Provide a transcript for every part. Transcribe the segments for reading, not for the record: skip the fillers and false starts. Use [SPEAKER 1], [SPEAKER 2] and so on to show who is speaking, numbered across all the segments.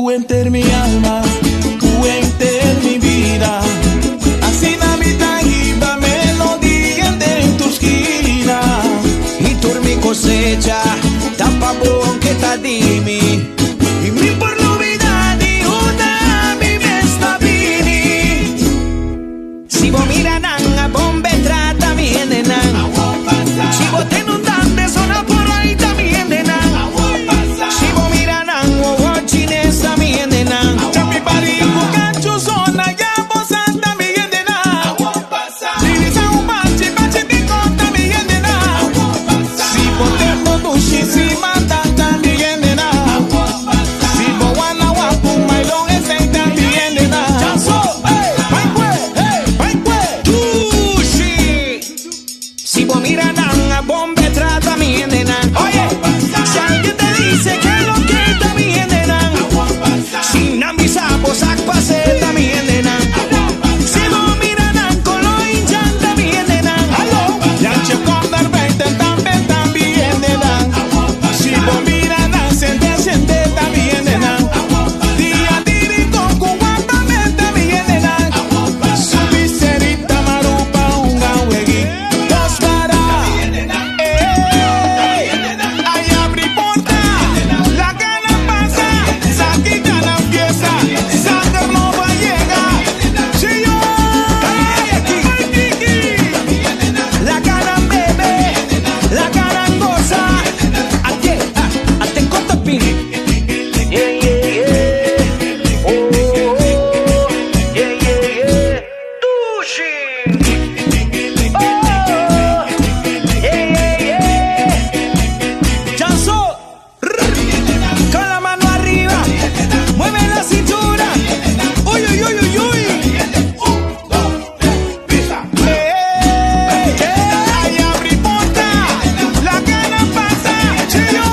[SPEAKER 1] Ku henter mi alma, ku henter mi bida. Asina mi ta hiba melodia den tur skina.
[SPEAKER 2] I tur mi kosecha ta pa bo aunke ta di mi.
[SPEAKER 1] I mi por lubida di unda mi mes ta bini.
[SPEAKER 2] Si bo mira nan a bon be trata mi hendenan. Si bo tende un dande sona por ahí ta mi hendenan. Si bo mira nan wowo chines ta mi hendenan.
[SPEAKER 1] Chapi bari ku kachu zona ya bo sa ta mi hendenan. Dirisa un bachi bachi di kon ta mi hendenan. Si bo tembo dushi si manda ta mi hendenan. Si bo wana wapu mailon esei ta mi hendenan. Chanso, hey, bai kue, hey, bai kue.
[SPEAKER 2] Dushi! Si bo mira nan a bon be trata mi hendenan. Oye, si alguien te dice que lo que ta mi hendenan. Si nan bisa bo sak pase ta mi hendenan. Si bo mira nan kolo hincha ta mi hendenan.
[SPEAKER 1] Hallo, Jantje kom naar buiten, tambe ta mi hendenan. Si bo mira nan sente sente ta mi hendenan. Dia diri kon ku wapamente ta mi hendenan. Subi serita marupa hunga weg'i dos para. Ey, ay abri porta, laga nan pasa, sa ki ta nan fiesta, sanger nobo a yega. Chiyo, ay tiki.
[SPEAKER 2] Laga nan bebe, laga nan gosa. Ate, ah, ate kotapin. Yeah, yeah, yeah. Oh, oh, yeah, yeah, yeah. Dushi! Oh, yeah, yeah, yeah. Chanso, con la mano arriba, mueve la cintura. Uy, uy, uy, uy, uy.
[SPEAKER 1] Ey, ay abri porta, laga nan pasa, chiyo.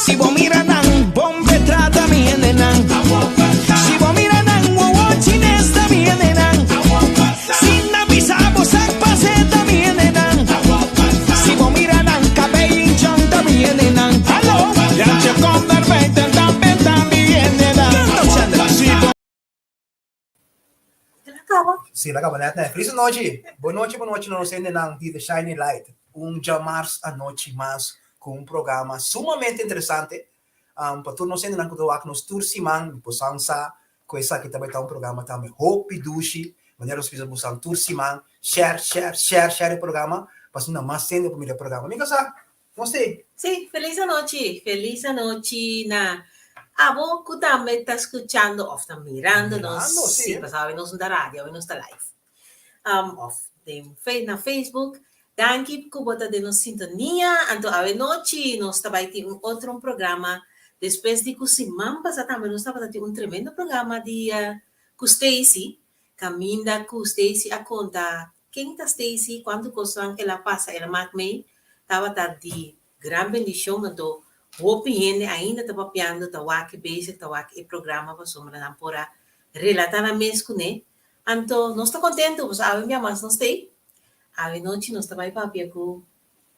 [SPEAKER 2] Si bo mira nan, bon be trata mi hendenan. Si bo mira nan, wowo chines ta mi hendenan. Si nan bisa bo sak pase ta mi hendenan. Si bo mira nan, kabei hinchon ta mi hendenan.
[SPEAKER 1] Hallo, Jantje kom naar buiten, tambe ta mi hendenan.
[SPEAKER 2] Kanta, Chandra.
[SPEAKER 1] Si bo
[SPEAKER 3] El a kaba.
[SPEAKER 4] Sí, el a kaba net net. Felis anochi. Bon nochi, bon nochi nos hendenan di The Shining Light. Un djamars anochi mas ku un programa sumamente interesante. Um, pa tur nos hendenan ku ta wak nos tur siman, mi por san sa ku esaki ta bai ta un programa tambe hopi dushi. Manera nos bisa bosan tur siman, share, share, share, share e programa, pa asina mas hende por mira e programa. Mi kasá, nos t'ei.
[SPEAKER 3] Sí, felis anochi, felis anochi na abo ku tambe ta skuchando òf ta mirando nos.
[SPEAKER 4] Mirando, sí.
[SPEAKER 3] Sí, pasobra awe nos no ta radio, awe nos ta live. Um, òf den fe na Facebook. Danki ku bo ta den nos sintonia. Anto awe nochi nos ta bai tin un otro un programa despues di ku siman pasá tambe nos tabata tin un tremendo programa di ku Stacy, kaminda ku Stacy a konta ken ta Stacy, kuantu kosnan el a pasa, el a mak mei, tabata di gran bendishon. Anto hopi hende ainda ta papiando, ta wak bezig, ta wak e programa pasobra nan por a relatá nan mes kuné. Anto nos ta kontentu pasobra awe bia mas nos ta ei. Awe nochi nos ta bai papia ku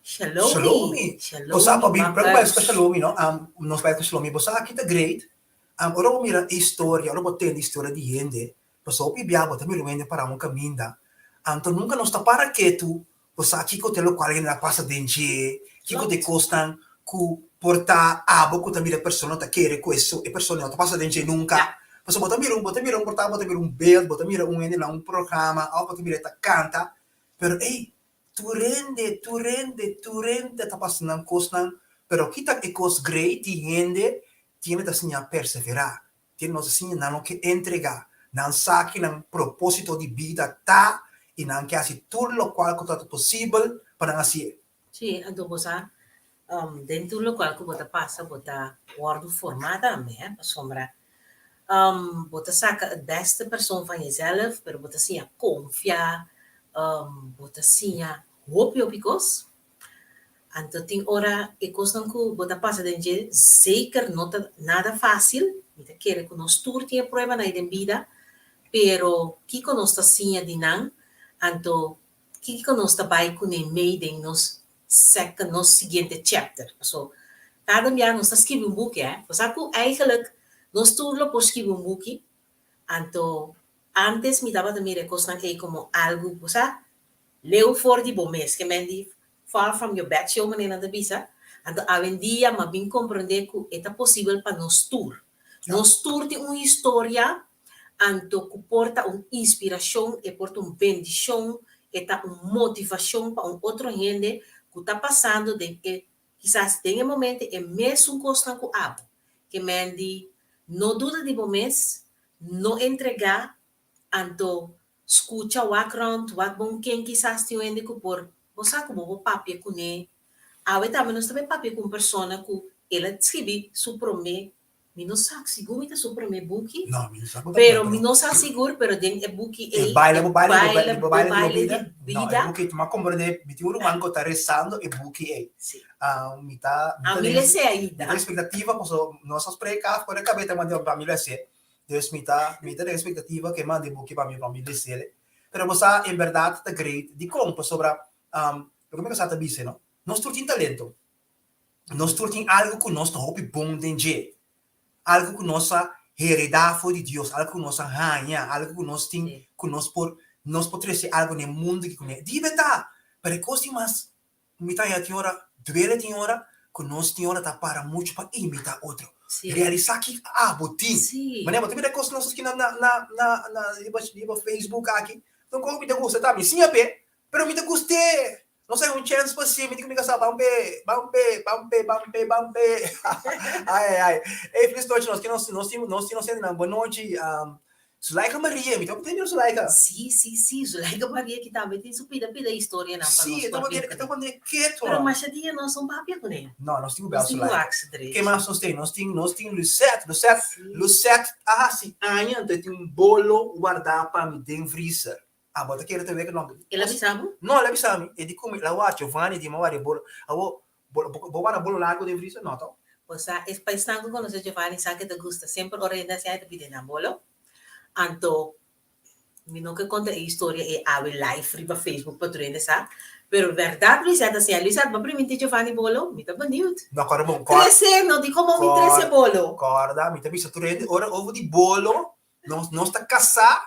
[SPEAKER 3] Shalomi.
[SPEAKER 4] Shalomi.
[SPEAKER 3] Shalomi
[SPEAKER 4] Bo sa pa bin,
[SPEAKER 3] Van
[SPEAKER 4] pero bai ku
[SPEAKER 3] Us.
[SPEAKER 4] Shalomi no, nos bai ku Shalomi. Bo sa ki ta great, ora bo mira e historia, ora bo tende historia di hende, pasobra hopi bia bo ta mira un hende para un kaminda, anto nunka nos ta para ketu, bo sa kiko ta e lokual hende a pasa den dje, kiko ta e kosnan ku por ta abo ku ta mira e persona ta kere ku e persona no ta pasa den dje nunka. Pasobra bo ta mira un, bo ta mira un por ta bo ta mira un beeld, bo ta mira un hende na un programa òf bo ta mira e ta kanta, pero ey, tur hende, tur hende, tur hende ta pasa nan kosnan, pero ki ta e kos great di hende? Tiene ta siña perseverá, tiene nos ta siña nan no ke entregá, nan sa ki nan propósito di bida ta i nan ke hasi tur lokual ku ta posibel pa nan hasié.
[SPEAKER 3] Sí, anto bo sa, den tur lokual ku bo ta pasa bo ta wòrdu formá tambe, hè, pasobra bo ta saka e bèste persoon van jezelf, pero bo ta siña konfia, bo ta siña hopi hopi kos. Anto tin ora e kosnan ku bo ta pasa den dje zeker no ta nada fásil, mi ta kere ku nos tur tin e pruebanan ei den bida, pero kiko nos ta siña di nan, anto kiko nos ta bai kuné mei den nos second, nos siguiente chapter. Paso kada bia nos ta skibi un buki, hè. Bo sa ku eigenlijk Nos tur lo por skibi un buki, anto antes mi tabata mira e kosnan ei komo algu, bo sa, leu for di bo mes, ke men di far from your bed show manera nan ta bisa, anto awendia m'a bin komprondé ku e ta posibel pa nos tur. Nos tur tin un historia anto ku por ta un inspirashon, e por ta un bendishon, e ta un motivashon pa un otro hende ku ta pasando den e kisas den e momento e mesun kosnan ku abo. Ke men di no duda di bo mes, no entregá, anto skucha wak rònt, wak bon ken kisas tin un hende ku por bo sa ku bo por papia kuné. Awe tambe nos ta bai papia ku un persona ku el a skibi su promé Mi no sa sigur mi ta su promé buki.
[SPEAKER 4] No, mi no sa ku ta
[SPEAKER 3] Pero mi no sa sigur, pero den e buki
[SPEAKER 4] ei. E baile, bo baile, bo baile, bo baile di bo bida. No, e buki, mi a komprendé, mi tin un ruman ku ta rezando e buki ei.
[SPEAKER 3] Si.
[SPEAKER 4] Mi ta,
[SPEAKER 3] mi ta. Mi les'é ainda.
[SPEAKER 4] Mi ta ekspektativa paso nos a spreka for e kabeta manda pa mi les'é. Dus mi ta, mi ta den ekspektativa ku e manda e buki pa mi pa mi les'é. Pero bo sa, en bèrdat ta great. Dikon? Pasobra, loke mi kasá ta bisa, no? Nos tur tin talento. Nos tur tin algu ku nos ta hopi bon den dje, algu ku nos a heredá for di Dios, algu ku nos a haña, algu ku nos tin ku nos por nos por trese algu na e mundu aki kuné. Di berdad, pero e kos tin mas mi ta haña tin ora duele tin ora ku nos tin ora ta para muchu pa imitá otro. Realisá ki abo tin. Manera bo ta mira e kos nos aki na na na na riba Facebook aki, un kos ku mi ta gusta ta mi siña p'e, pero mi ta gust'é. Nos hay un chance pa si, mi di ku mi kasá, ban pe, ban pe, ban pe, ban pe, ban pe. Ai, ai, ai. Ey, felis nochi, nos ke nos, nos tin, nos tin nos hendenan. Bon nochi. Um, Zulaika Maria, mi ta hopi tende Zulaika.
[SPEAKER 3] Sí, sí, sí, Zulaika Maria ki tambe tin su pida pida historianan pa
[SPEAKER 4] Sí,
[SPEAKER 3] nos
[SPEAKER 4] e ta
[SPEAKER 3] papia
[SPEAKER 4] pone, e ta
[SPEAKER 3] kuné.
[SPEAKER 4] pone ketu.
[SPEAKER 3] Pero masha dia nos no papia kuné.
[SPEAKER 4] No, nos tin ku bel
[SPEAKER 3] Nos tin ku
[SPEAKER 4] Zulaika.
[SPEAKER 3] wak su drechi.
[SPEAKER 4] Ke mas nos tin? Nos tin, nos tin Lucette, Lucette,
[SPEAKER 3] Sí.
[SPEAKER 4] Lucette a hasi aña, anto e tin un bolo wardá pa mi den vriezer. Ah, bo ta kere ta weka no.
[SPEAKER 3] El a bisa bo?
[SPEAKER 4] No, el a bisa mi. E di ku mi, el a wak Giovanni di mi a wak e bolo. Awo, bo, bo, bo wak bolo largu den vriezer? No, to?
[SPEAKER 3] Bo sa, e paisnan ku konosé Giovanni sa ke ta gusta. Semper ora hende hasi ai ta pidi nan bolo. Anto, mi no ke konta e historia ei awe live riba Facebook pa tur hende sa. Pero bèrdat Luisette a siña. Luisette, bo a primintí Giovanni bolo? Mi ta beniut.
[SPEAKER 4] No, kòrda bon. Kòrda.
[SPEAKER 3] Trese, no di komo mi trese bolo.
[SPEAKER 4] Kòrda, mi ta bisa tur hende, ora over di bolo, nos, nos ta kasá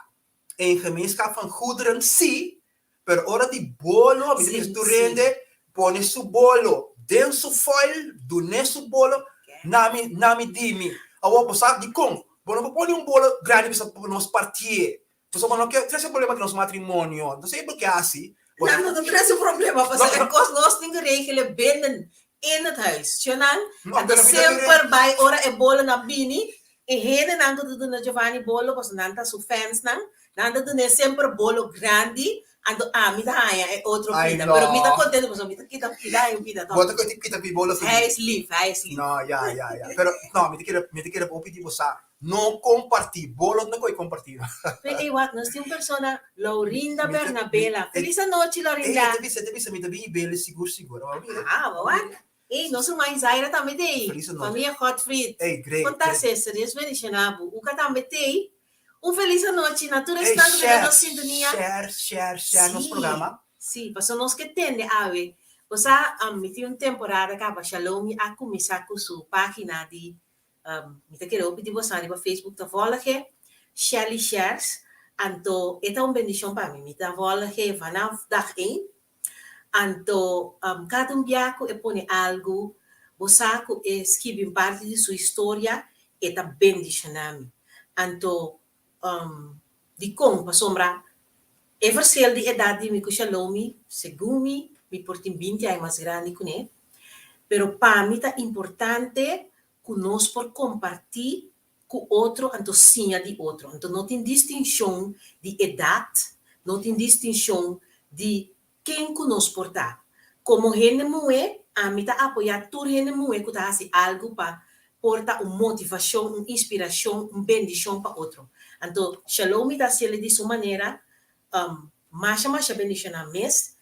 [SPEAKER 4] En gemeenschap van goederen sí, pero ora di bolo, mi ta bisa tur hende pone su bolo den su foil, dun'é su bolo, na mi, na mi di mi. Awor bo sa dikon? Bo no por pone un bolo grandi bisa nos partié, pasobra bo no ke trese problema den nos matrimonio. Entonces e bo ke hasi?
[SPEAKER 3] Bo no ta trese problema, pasobra e kos nos tin ku regele binnen in het huis. Sjonan, anto semper bai ora e bolonan bini, e hendenan ku ta duna Giovanni bolo, pasobra nan ta su fansnan, nan ta dun'é semper bolo grandi, anto ami ta haña e otro pida. Pero mi ta kontento pasobra mi ta kita pida haña un pida tòg.
[SPEAKER 4] Bo ta kita pi bolo
[SPEAKER 3] fi. Hij is lief, hij is lief.
[SPEAKER 4] No, ya, ya, ya. Pero, no, mi ta kere, mi ta kere hopi di bo sa, no kompartí, bolo no koe kompartí.
[SPEAKER 3] Pero ey wak, nos tin un persona, Laurinda Bernabela. Felis anochi, Laurinda.
[SPEAKER 4] Ey, e ta bisa, e ta bisa, mi ta bin bele sigur, sigur.
[SPEAKER 3] Ah, bo wak. Ey, nos ruman Zaira tambe ta ey.
[SPEAKER 4] Felis anochi.
[SPEAKER 3] Familia Godfried.
[SPEAKER 4] Ey, great,
[SPEAKER 3] Kon ta,
[SPEAKER 4] great.
[SPEAKER 3] sister? Dios bendiciona bo. Uka tambe ta ey. Un felis anochi na tur esnan ku ta den nos sintonia.
[SPEAKER 4] Share, share, share nos programa.
[SPEAKER 3] Sí, pasobra nos ke tende awe. Bo sa, mi tin un temporada kaba Shalomi a kuminsá ku su página di, mi ta kere hopi di bosan riba Facebook ta vòlge, Shelly Shares. Anto e ta un bendishon pa mi. Mi ta vòlge vanaf dag één. Anto kada un bia ku e pone algu, bo sa ku e skibi un parti di su historia, e ta bendishoná mi. Anto dikon? Pasobra e verschil di edat di mi ku Shalomi, segun mi, mi por tin binti aña mas grandi kuné, pero pa mi ta importante ku nos por kompartí ku otro anto siña di otro. Anto no tin distinshon di edat, no tin distinshon di ken ku nos por ta. Komo hende muhé, ami ta apoyá tur hende muhé ku ta hasi algu pa por ta un motivashon, un inspirashon, un bendishon pa otro. Anto Shalomi ta hasiel di su manera, masha masha bendishoná mes,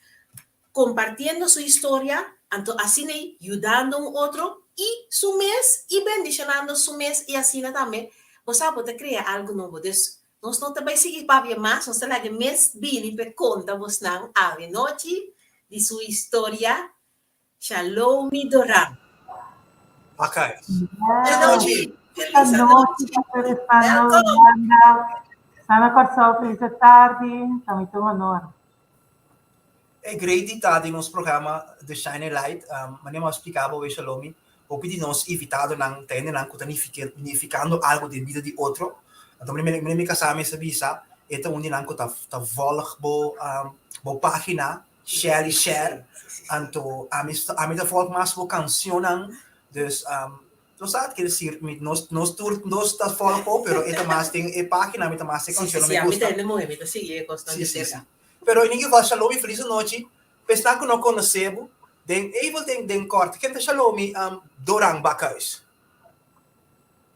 [SPEAKER 3] compartiendo su historia, anto asina ei yudando un otro y su mes y bendicionando su mes y asina tambe bo sa bo ta crea algo nobo. Dus nos no ta bay sigui papia mas, nos ta laga e mes bini p'e conta bosnan awe nochi di su historia. Shalomi Doran.
[SPEAKER 4] Ok. Shalomi!
[SPEAKER 3] Feliz
[SPEAKER 5] anochi, Pastor Estano, Yolanda. Sana Kòrsou, felis tardi. Ta mi ta un honor.
[SPEAKER 4] E great di ta den nos programa The Shining Light. Manera mi a splika bo, Shalomi, hopi di nos invitadonan ta hendenan ku ta nifikando algu den bida di otro. Anto manera mi kasá mester bisa, e ta un di nan ku ta volg bo bo página, Shelly Share. Anto ami ami ta volg mas bo kanshonnan. Dus nos sa quiere decir mi nos nos tur nos ta volg bo, pero e ta mas den e página mi ta mas e kanshonnan mi gusta.
[SPEAKER 3] Sí, sí, sí, ami ta sigui e kosnan di serka.
[SPEAKER 4] Pero in ieder geval Shalomi felis anochi. Pa esnan ku no konosé bo, den even den den kort, ken ta Shalomi Doran Bakhuis?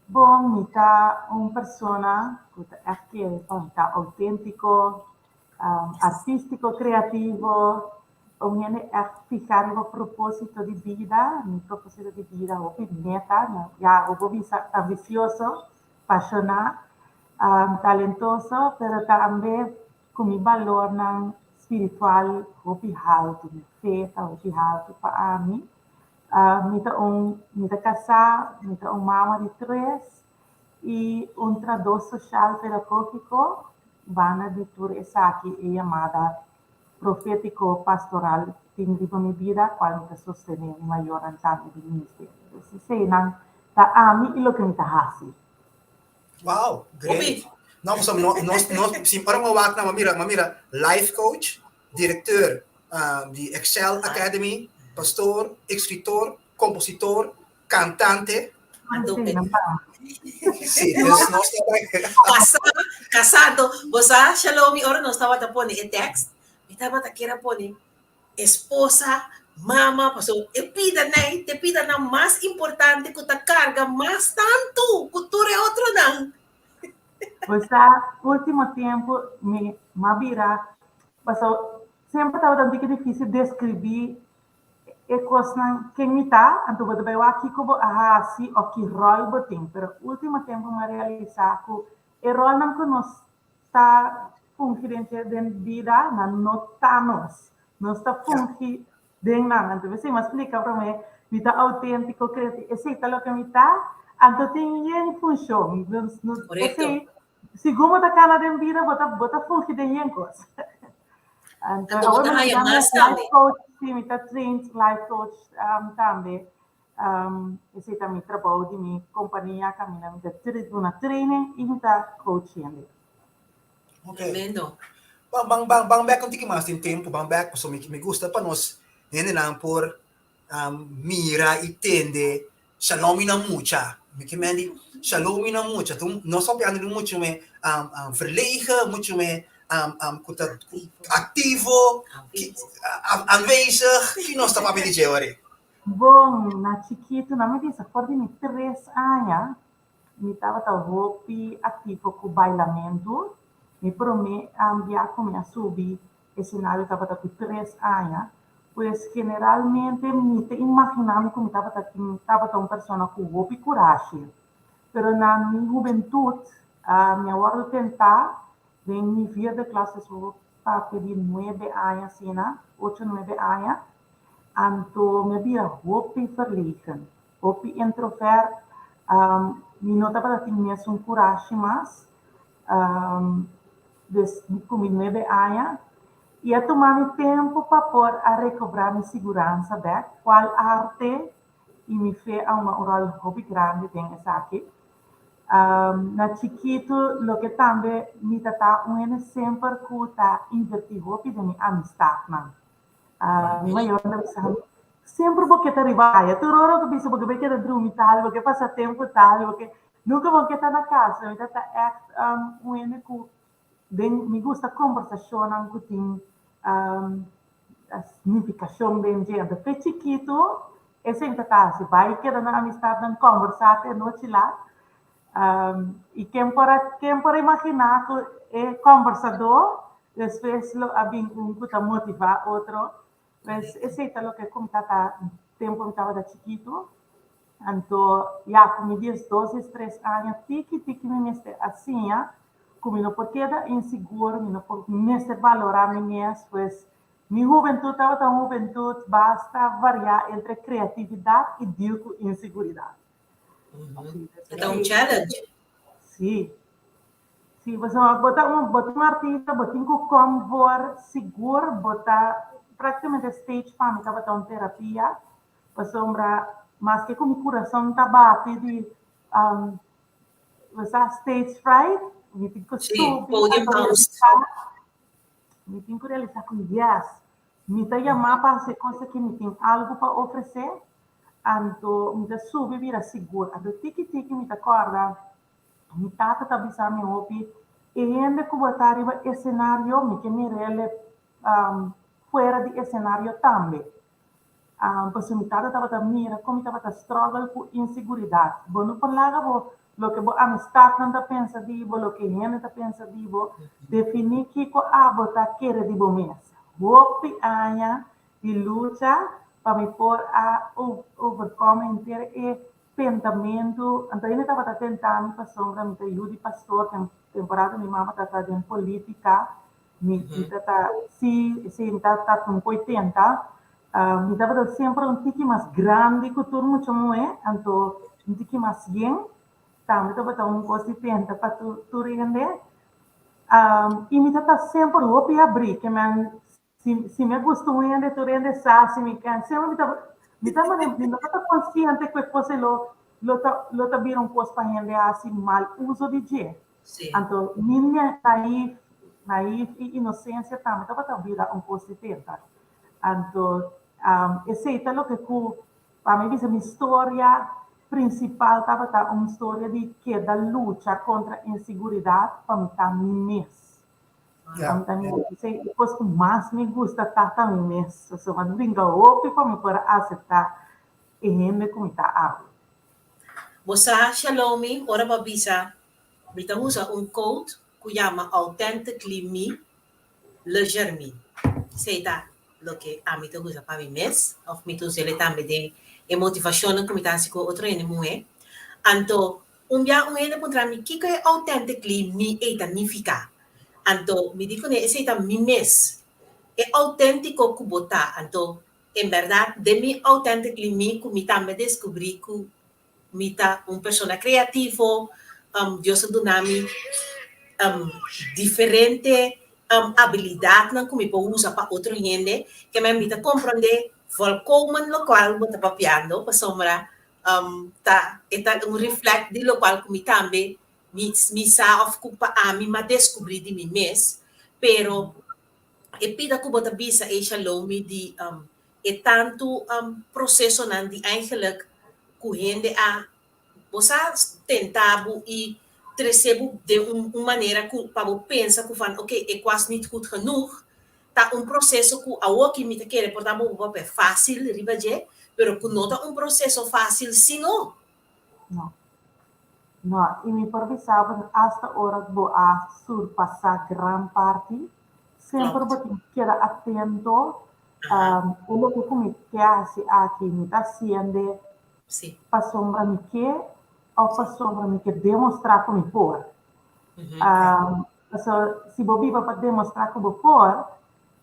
[SPEAKER 5] Bon, mi ta un persona ku ta ègt kere pa mi ta outéntiko, artístiko, kreativo, un hende ègt fihá riba propósito di bida. Mi propósito di bida hopi meta, ya bo por bisa ambisioso, pashoná, talentoso, pero tambe Ku mi balornan spiritual hopi haltu, mi fe ta hopi haltu pa ami. Mi ta un, mi ta kasá, mi ta un mama di tres i un tradó soshal pedagógiko. Banda di tur esaki e yamada profétiko pastoral tin riba mi bida, kual mi ta sostené mi mayornan tambe di ministerio. Dus eseinan ta ami i loke mi ta hasi.
[SPEAKER 4] Wow, great. No, pasobra no, nos, nos, si ora mi wak na, mi mira, mi mira life coach, directeur di Excel Academy, pastor, escritor, compositor, cantante. Sí, dus nos
[SPEAKER 3] Casado, casado. Bo sa, Shalomi, ora nos tabata pone e tekst, mi tabata kier a pone esposa, mama, pasobra e pidanan ta e pidanan mas importante ku ta karga mas tantu ku tur e otronan.
[SPEAKER 5] Bo sa, último tempu mi a bira, pasobra semper tabata un tiki difísil deskribí e kosnan ken mi ta, anto bo ta bai wak kiko bo a hasi òf ki ròl bo tin. Pero último tempu mi a realisá ku e ròlnan ku nos ta fungi den dje den bida, nan no ta nos. Nos ta fungi den nan. Anto esei mi a splika promé, mi ta auténtiko, kreativo, esei ta loke mi ta. Anto tin yen funshon. Esei, segun bo ta kana den bida, bo ta bo ta fungi den yen kos. Anto
[SPEAKER 3] Anto bo ta
[SPEAKER 5] awor mi
[SPEAKER 3] haya
[SPEAKER 5] ta
[SPEAKER 3] mas
[SPEAKER 5] life
[SPEAKER 3] tambe.
[SPEAKER 5] coach, sí, mi ta trained life coach tambe. Esei ta mi trabou di mi kompania kaminda mi ta duna training i mi ta coach hende.
[SPEAKER 4] Ok.
[SPEAKER 3] Tremendo.
[SPEAKER 4] Ban, ban, ban, ban bek un tiki mas den tempu, ban bek, pasobra mi, mi gusta pa nos hendenan por mira i tende Shalomi na mucha. Mi ke men di Shalomi na mucha. Tun nos papiando di mucha me verlegen, mucha me ku ta aktivo, aanwezig. Ki nos ta papia di dje wari?
[SPEAKER 5] Bon, na chikitu nan mi bisa for di mi tres aña mi tabata hopi aktivo ku bailamentu. Mi promé bia ku mi a subi esenario tabata ku tres aña. Pues generalmente mi ta imaginá mi ku mi tabata tin tabata un persona ku hopi kurashi. Pero na mi hubentut mi a wòrdu tentá den mi vierde klas, esou papia di nuebe aña asina, ocho nuebe aña. Anto mi a bira hopi verlegen, hopi introvert, mi no tabata tin mesun kurashi mas, dus ku mi nuebe aña. I a tuma mi tempu pa por a rekobrá mi siguransa bèk, kual arte i mi fe a hunga un ròl hopi grandi den esaki. Na chikitu loke tambe mi ta ta un hende semper ku ta invertí hopi den mi amistatnan. Mi mayor ta bisa mi, semper bo ke ta riba aya, tur ora bo bisa bo ke bai keda drumi tal, bo ke pasa tempu tal, bo ke, nunka bo ke ta na kas. Mi ta ta ègt un hende ku den mi gusta kombersashonnan ku tin nifikashon den dje. Anto fe chikitu esei mi ta ta hasi, bai keda na amistatnan, kombersá te anochi lat. I ken por a ken por a imaginá ku e kombersadó despues lo a bin un ku ta motivá otro? Pues esei ta loke ku mi tabata tempu mi tabata chikitu. Anto ya ku mi diesdos, diestres aña tiki tiki mi mester a siña ku mi no por keda insigur, mi no por mester balorá mi mes. Pues mi hubentut tabata un hubentut basta variá entre kreatividat i deal ku insiguridat.
[SPEAKER 3] E ta un challenge.
[SPEAKER 5] Sí. Sí, pasobra bo ta un, bo ta un artista, bo tin ku kom voor sigur, bo ta práktikamente stage pa mi tabata un terapia, pasobra maske ku mi kurason ta bati di bo sa stage fright, mi tin ku
[SPEAKER 3] Sí,
[SPEAKER 5] subi
[SPEAKER 3] podium
[SPEAKER 5] anto
[SPEAKER 3] angst.
[SPEAKER 5] realisá, mi tin ku realisá ku yes, mi ta yamá pa hasi e kos aki, mi tin algu pa ofresé, anto mi ta subi bira sigur, anto tiki tiki mi ta kòrda Mi tata ta bisa mi hopi, e hende ku bo ta riba esenario, mi ke mir'el fuera di esenario tambe. Pasobra mi tata tabata mira kon mi tabata struggle ku inseguridat. Bo no por laga bo loke bo amistatnan ta pensa di bo, loke hende ta pensa di bo, definí kiko abo ta kere di bo mes. Hopi aña di lucha pa mi por a overcome henter e Tentamentu, anto hende tabata tenta mi pasobra mi ta yu di pastor, tem temporada mi mama ta ta den politica, mi mi ta ta si si mi ta ta un poi tenta, mi tabata semper un tiki mas grandi ku tur mucha muhé, anto un tiki mas yen, tambe tabata un kos di tenta pa tur tur hende, i mi ta ta semper hopi habrí, ke men Si, si mi a gusta un hende, tur hende sa, si mi ken, semper mi ta, mi ta mane, mi no ta konsiente ku e kos ei lo, lo ta, lo ta bira un kos pa hende hasi mal uso di dje.
[SPEAKER 3] Sí.
[SPEAKER 5] Anto mi naif, naif i inosensia tambe tabata bira un kos di tenta. Anto, esei ta loke ku, pa mi bisa mi storia prinsipal tabata un storia di keda lucha kontra inseguridat pa mi ta mi mes.
[SPEAKER 4] Ja.
[SPEAKER 5] Ta mi esei e kos ku mas mi gusta ta ta mi mes. Pasobra mi bringa hopi pa mi por a aseptá e hende ku mi ta awe.
[SPEAKER 3] Bo sa, Shalomi, ora bo a bisa, Mi ta usa un code ku yama Authentically Me, Le Germi. Esei ta loke ami ta usa pa mi mes, òf mi ta us'el tambe den e motivashonnan ku mi ta hasi ku otro hende muhé. Anto, Un bia un hende puntra mi kiko e authentically mi ei ta nifiká. Anto mi di kuné esei ta mi mes. E autentiko ku bo ta. Anto en bèrdat den mi authentically mi ku mi tambe deskubrí ku mi ta un persona kreativo, Dios a duna mi diferente abilidatnan ku mi por usa pa otro hende ke mi ta komprondé volkomen lokual bo ta papiando pasobra um, ta, e ta un reflect di locual cu mi tambe mi, mi sa of cu pa ami m'a descubri di mi mes, pero e pida cu bo ta bisa e Shalomi di um, e tanto um, procesonan di eigenlijk cu hende a bo sa tenta bo y trece bo den un, un manera cu pa bo pensa cu van oké, ik was niet goed genoeg, Ta un proseso ku awoki mi ta kere por ta bo papia fásil riba dje, pero ku no ta un proseso fásil si no.
[SPEAKER 5] No. No, i mi por bisa bo asta ora ku bo a surpasá gran parti, semper bo tin ku keda atento, e loke ku mi ke hasi aki mi ta hasiende pasobra mi ke òf pasobra mi ke demostrá ku mi por. Pasobra si bo biba pa demostrá ku bo por,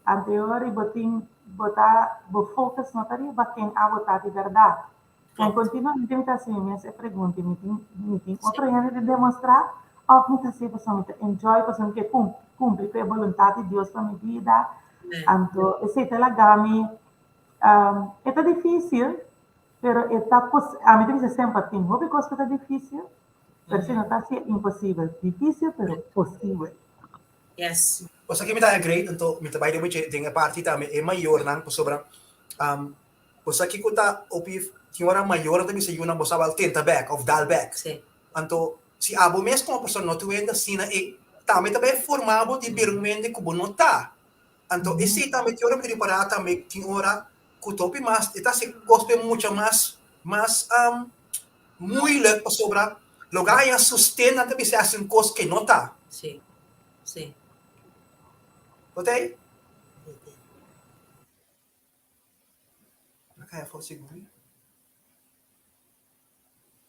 [SPEAKER 5] anto e ora bo tin bo ta bo focus no ta riba ken abo ta di bèrdat. En kontinuamente mi ta hasi mi mes e pregunta i mi tin mi tin otro hende di demostrá òf mi ta hasi pasobra mi ta enjoy pasobra mi ke kumpli ku e boluntat di Dios pa mi bida. Anto esei ta laga mi e ta difísil pero e ta ami ta bisa semper tin hopi kos ku ta difísil Pero si no ta hacié imposibel, difícil pero posibel.
[SPEAKER 3] Yes.
[SPEAKER 4] Cosa ki mi ta agree, anto mi ta bai den e den e parti tambe e mayornan pasobra um cosa ki ku ta hopi tin ora mayornan ta bisa yunan bo sa wal tenta bek of dal bek.
[SPEAKER 3] Sí.
[SPEAKER 4] Anto si abo mes komo persona no ta wende asina e tambe ta bai forma bo di bira un wende ku bo no ta. Anto esei tambe tin ora mi ta ripará tambe tin ora ku ta hopi mas e ta hasi kos pa e mucha mas mas um Moeilijk pasobra lo gaya sosten nan ta bisa hasi un kos ke no ta.
[SPEAKER 3] Sí, sí.
[SPEAKER 4] Bo ta ei? A kai afó sigun mi?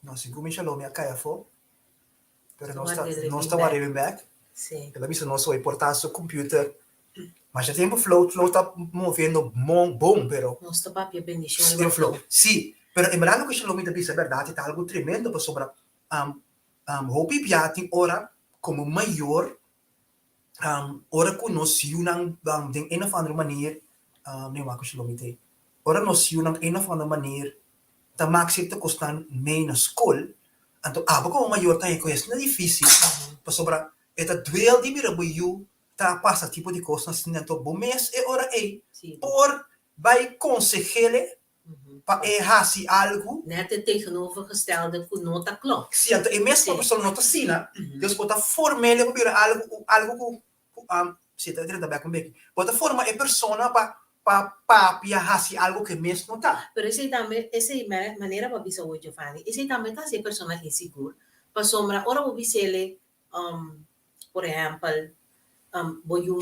[SPEAKER 4] No, sigun mi Shalomi a kai afó. Pero nos ta, nos ta wak riba bek.
[SPEAKER 3] Sí.
[SPEAKER 4] El a bisa nos hoy por ta su computer. Masha tempo flow, flow ta moviendo bon, bon, pero.
[SPEAKER 3] Nos ta papia bendicion
[SPEAKER 4] riba flow. Sí. Pero en berdad loke Shalomi ta bisa berdad e ta algo tremendo pasobra hopi bia tin ora komo mayor ora ku nos yunan den een of andere manier mi wak ku Shalomi ta ora nos yunan een of andere manier ta mak sierto kosnan mee na skol anto abo komo mayor ta haña ku esei difisil pasobra e ta duel di mira bo yu ta pasa tipo di kosnan asina anto bo mes e ora ei por bai konseh'ele pa e hasi algu.
[SPEAKER 3] Net e tegenovergestelde ku no ta klòp.
[SPEAKER 4] Sí, anto e mesma persona no ta asina, dus bo ta form'ele pa bira algu ku algu ku ku sí, ta drenta bèk un beki. Bo ta forma e persona pa pa papia hasi algu ku e mes no ta.
[SPEAKER 3] Pero esei tambe, esei manera bo a bisa awor Giovanni, esei tambe ta hasi e persona insigur, pasobra ora bo bis'ele Por ehèmpel, bo yu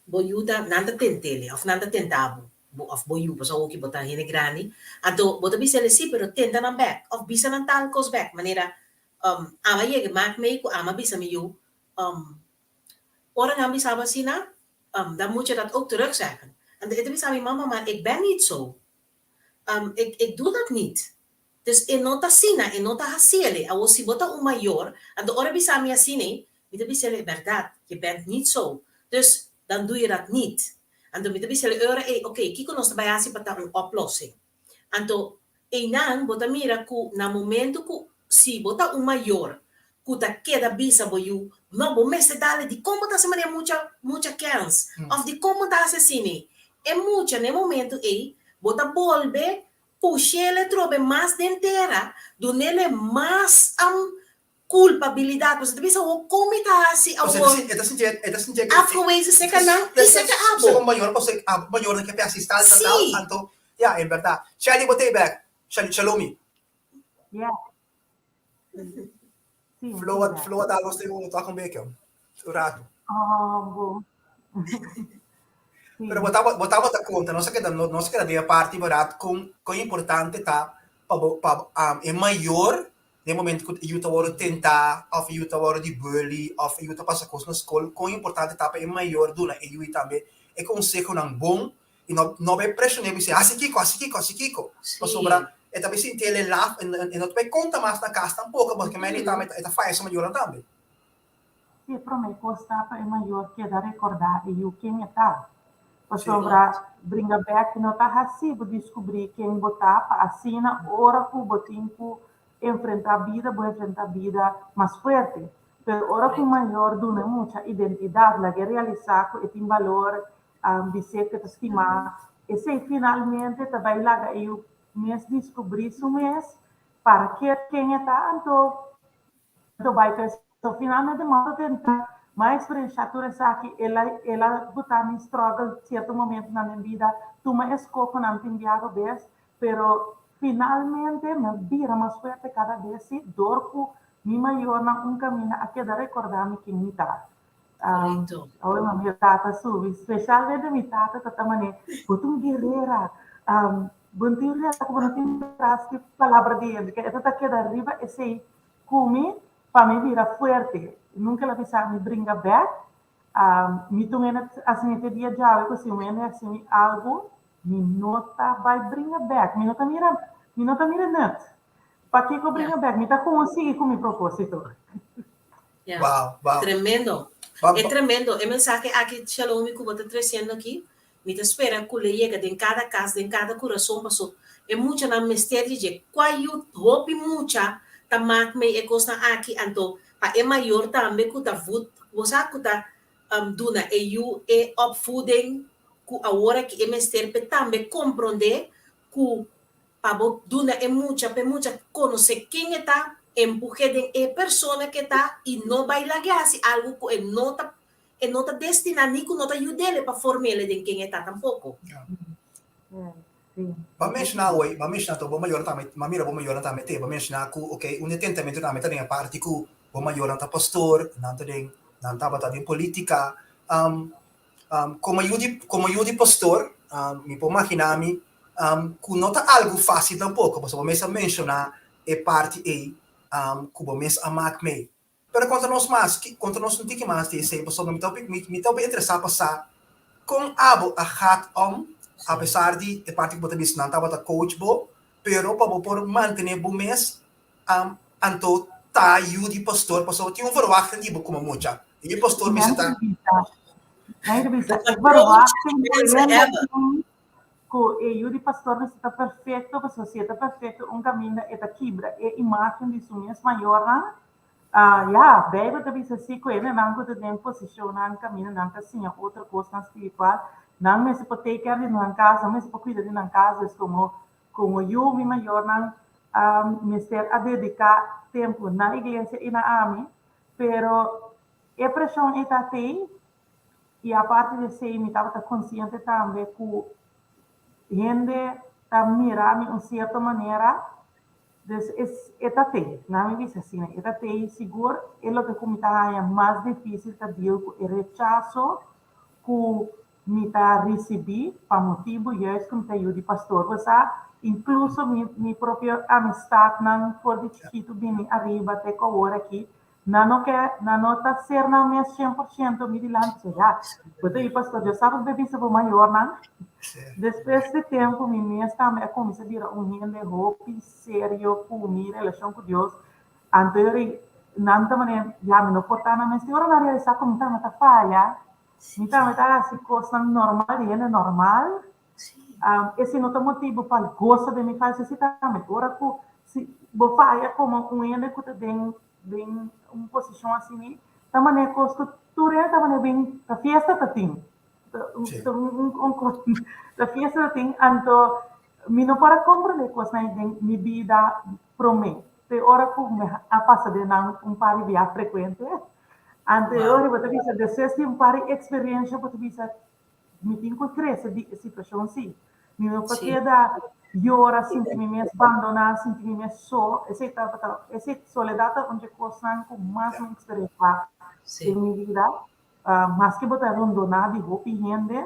[SPEAKER 3] bo yu ta nan ta tent'el òf nan ta tenta bo, bo òf bo yu pasobra awoki bo ta hende grandi, anto bo ta bisa el si pero tenta nan bèk òf bisa nan tal kos bèk manera ama yega mak mei ku ama bisa mi yu ora nan bisa bo asina dan moet je dat ook terugzeggen. Anto e ta bisa mi mama maar ik ben niet zo. Ik ik doe dat niet. Dus e no ta asina, e no ta hasiele. Awor si bo ta un mayor, anto ora e bisa mi asina ei, mi ta bis'el e bèrdat, je bent niet zo. Dus dan doe je dat niet. Anto mi ta bis'el e ora ei, oké, kiko nos ta bai hasi pa ta un oplossing? Anto einan bo ta mira ku na momento ku si bo ta un mayor ku ta keda bisa bo yu, no, bo mester dale, dikon bo ta hasi manera mucha mucha kèns? Òf dikon bo ta hasi asina ei? E mucha na e momento ei bo ta bolbe Push'el trobe mas den tera, dun'el mas culpabilidad. Pasobra ta bisa awor con mi ta haci awor? Afgewezen seca nan y seca abo.
[SPEAKER 4] Seca mayor, pasobra abo mayornan ke p'e tal, tal, tal. Anto, ya, en berdad. Shelly, bo ta ei bek? Shelly, Shalomi.
[SPEAKER 5] Yeah. Sí,
[SPEAKER 4] Flow a, flow a dal nos den un tok un beke, un rato.
[SPEAKER 5] Oh, bo.
[SPEAKER 4] Pero bo tabata, bo tabata konta, nos a keda, nos a keda den e parti bèrdat kon, kon importante ta pa bo, pa e mayor den momento ku e yu ta wòrdu tentá òf e yu ta wòrdu di bully òf e yu ta pasa kos na skol, kon importante ta pa e mayor duna e yu tambe e konsehonan bon i no, no bai preshon'é bis'é hasi kiko, hasi kiko, hasi kiko. Pasobra e ta bai sinti el e laf, e no ta bai konta mas na kas tampoko, pasobra mei tambe e ta faya su mayornan tambe.
[SPEAKER 5] Si e promé kos ta pa e mayor keda rekordá e yu ken e ta. Pasobra bringa bèk no ta hasi bo diskubrí ken bo ta pa asina ora ku bo tin ku enfrentá bida bo enfrentá bida mas fuerte. Pero ora ku un mayor duna e mucha identidat, lag'é realisá ku e tin balor, bis'é ku e ta stimá, esei finalmente ta bai laga e yu mes diskubrí su mes para ke ken e ta anto Anto bai pensa, finalmente mi a tenta, mi a experiencia tur esaki, el a el a buta mi struggle cierto momentonan den bida, tuma escohonan tin biaha bes, pero finalmente mi a bira mas fuerte cada bes si dor cu mi mayornan un caminda a keda recorda mi ken mi ta.
[SPEAKER 3] Correcto.
[SPEAKER 5] Awe mi mi tata subi, specialmente mi tata ta ta mane, bo ta un guerrera, bo no tin rela cu bo no tin tras di palabra di hende, e ta ta keda riba esey Ku mi, pa mi bira fuerte. Nunka el a bisa mi bringa bèk. Mi ta un hende asina te dia djawe ku si un hende hasi mi algu, mi no ta bai bringa bèk. Mi no ta mira, mi no ta mira nut. Pakiko bringa bèk? Mi ta kon sigui ku mi propósito.
[SPEAKER 3] Ya.
[SPEAKER 4] Wow, wow.
[SPEAKER 3] Tremendo.
[SPEAKER 4] Ba-
[SPEAKER 3] E tremendo. E mensahe aki, Shalomi, ku bo ta tresiendo aki, Mi ta spera ku lo yega den kada kas, den kada kurason, paso e muchanan mester di dje. Kua yu hopi mucha ta mak mei e kosnan aki? Anto pa e mayor tambe ku ta vut, bo sa ku ta duna e yu e opvoeding ku awor aki e mester p'e tambe komprondé ku pa bo duna e mucha, p'e mucha konosé ken e ta, empuj'é den e persona ku e ta i no bai lag'é hasi algu ku e no ta E no ta destiná ni ku no ta yud'é pa form'é den ken e ta tampoko.
[SPEAKER 4] Bo a menshoná awor, bo a menshoná to bo mayornan tambe, bo a mira bo mayornan tambe te, bo a menshoná ku ok, un di e tentamentu tambe ta den e parti ku bo mayornan ta pastor, nan ta den, nan tabata den polítika. Komo yu di, komo yu di pastor, mi por maginá mi ku no ta algu fásil tampoko, pasobra bo mes a menshoná e parti ei ku bo mes a mak mei. Pero konta nos mas, konta nos un tiki mas di esei, pasobra mi ta hopi, mi ta hopi interesá pa sa kon abo a gaat om, apesar di e parti ku bo ta bisa nan tabata coach bo, pero pa bo por mantené bo mes anto ta yu di pastor pasobra tin un verwachting di bo komo mucha. Yu di pastor mester ta.
[SPEAKER 5] Nan ta bisa, e verwachting ku hende tin ku e yu di pastor mester ta perfekto, pasobra si e ta perfekto un kaminda e ta kibra e imágen di su mes mayornan. Ya, Beibel ta bisa si ku hendenan ku ta den posishonnan kaminda nan ta siña otro kosnan spiritual, nan mester por take care di nan kas, nan mester por kuida di nan kas. Dus komo komo yu mi mayornan mester a dediká tempu na iglesia i na ami, pero e preshon ei ta tei i aparte di esei mi tabata konsiente tambe ku hende ta mira mi un sierto manera. Dus es e ta tei, na mi bisa asina, e ta tei sigur. E loke ku mi ta haña mas difísil ta deal ku e rechaso ku mi ta risibí pa motibu juist ku mi ta yu di pastor. Bo sa, inkluso mi mi propio amistatnan for di chikitu bini ariba te ku awor aki, Nan no ke, nan no ta ser nan mes 100% mi dilanti. So ya, bo ta yu pastor, Dios sa bo ta bisa bo mayornan. Despues di tempu mi mes tambe a kuminsá bira un hende hopi serio ku mi relashon ku Dios. Anto yori nan ta manera, ya mi no por ta nan mes. Tin ora nan realisá ku mi tambe ta faya, mi tambe ta hasi kosnan normal di hende normal. Esei no ta motibu pa gosa den mi faya, esei si tambe. Ora ku si bo faya komo un hende ku ta den den un posishon asini, ta manera kos ku tur hende ta manera bin ta fiesta ta tin. Ta un kos ta fiesta ta tin, anto mi no por a komprende kosnan den mi bida promé. Te ora ku mi a pasa den nan un par di bia frekuente, anto e ora bo ta bisa despues di un par di eksperensha bo ta bisa Mi tin ku krese di e situashon si. Mi no por keda yora, sinti mi mes bandoná, sinti mi mes so. Esei tabata, esei soledat ta un dje kosnan ku mas mi eksperensiá den mi bida. Maske bo ta rondoná di hopi hende,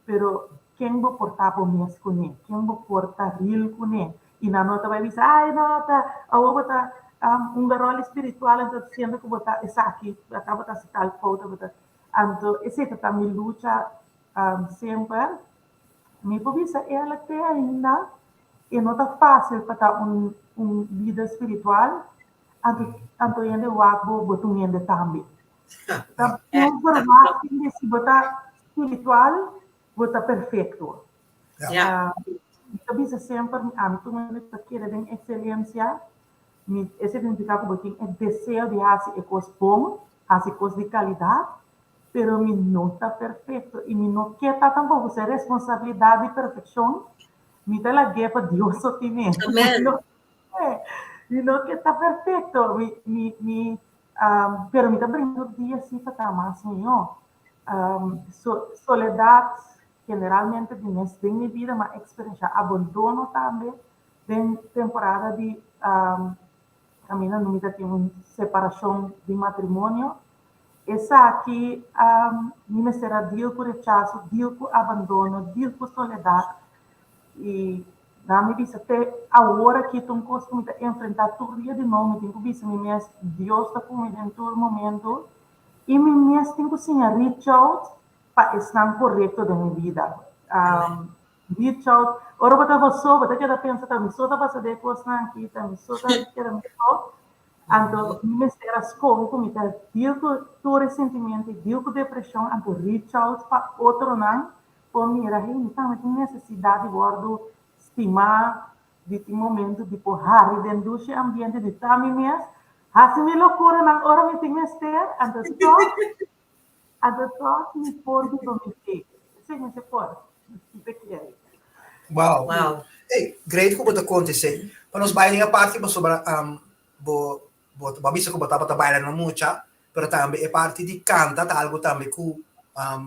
[SPEAKER 5] pero ken bo por ta bo mes kuné? Ken bo por ta real kuné? I nan no ta bai bisa, ai no, ta awor bo ta un garòl espiritual, anto ta siendo ku bo ta esaki, tabata hasi tal fout, bo ta. Anto esei ta ta mi lucha semper. Mi por bisa eerlijk te ainda e no ta fácil pa ta un un lider spiritual anto anto hende wak bo bo ta un hende tambe. Ta un verwachting di si bo ta spiritual bo ta perfecto. Mi ta bisa semper ami ta un hende ku ta kere den excelencia. Mi, esei ta nifiká ku bo tin e deseo di hasi e kos bon, hasi kos di kalidat, pero mi no ta perfekto i mi no ke ta tampoko se responsabilidat di perfekshon, mi ta lag'é pa Dios so tin'é.
[SPEAKER 3] Amen.
[SPEAKER 5] Mi no ke ta perfekto, mi, mi, mi, pero mi ta bringa tur dia si pa ta mas mihó. So, soledat generalmente di mes den mi bida, m'a eksperenshá abandono tambe. Den temporada di kaminda no mi ta tin un separashon di matrimonio. Esaki mi mester a deal ku rechaso, deal ku abandono, deal ku soledat i nan mi bisa te awor aki ta un kos ku mi ta enfrentá tur dia di nou. Mi tin ku bisa mi mes Dios ta ku mi den tur momento i mi mes tin ku siña reach out pa esnan korekto den mi bida. Reach out. Ora bo ta bo so, bo ta keda pensa ta mi so ta pasa den e kosnan aki, ta mi so ta keda mi so. Anto mi mester a skohe ku mi ta deal ku tur e sentimiento i deal ku depreshon, anto reach out pa otronan por mira, hey, mi tambe tin nesesidat di wòrdu stimá, di tin momento di por hari den dushi ambiente, di ta mi mes, hasi mi lokuranan ora mi tin mester, anto tòg Anto tòg mi por biba mi fe. Esei mi se por. Mi ta kere.
[SPEAKER 4] Wow. Wow. Hey, great ku bo ta konta esei. Pa nos bai den e parti pasobra um, bo bo bo a bisa ku bo tabata baila na mucha, pero tambe e parti di kanta ta algo tambe ku um,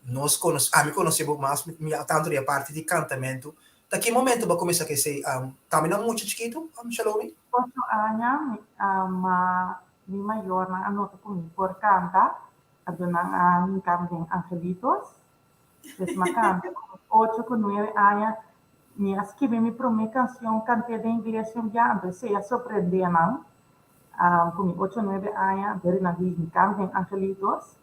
[SPEAKER 4] nos konos ami konosé bo mas mi mi tanto di e parti di kantamentu. Ta ki momento bo a kuminsá ku esei? Um, tambe na mucha chikitu, um, Shalomi?
[SPEAKER 5] 8 aña mi um, Mi mayornan a nota ku mi por kanta, a duna nan a hinka mi den Angelitos. Pues mi a kanta ku 8 ku 9 aña. Mi a skibi mi promé kanshon, kant'é den iglesia un bia, anto esei a sorprendé nan. Ku mi 8, 9 aña, anto nan di hinka mi den Angelitos.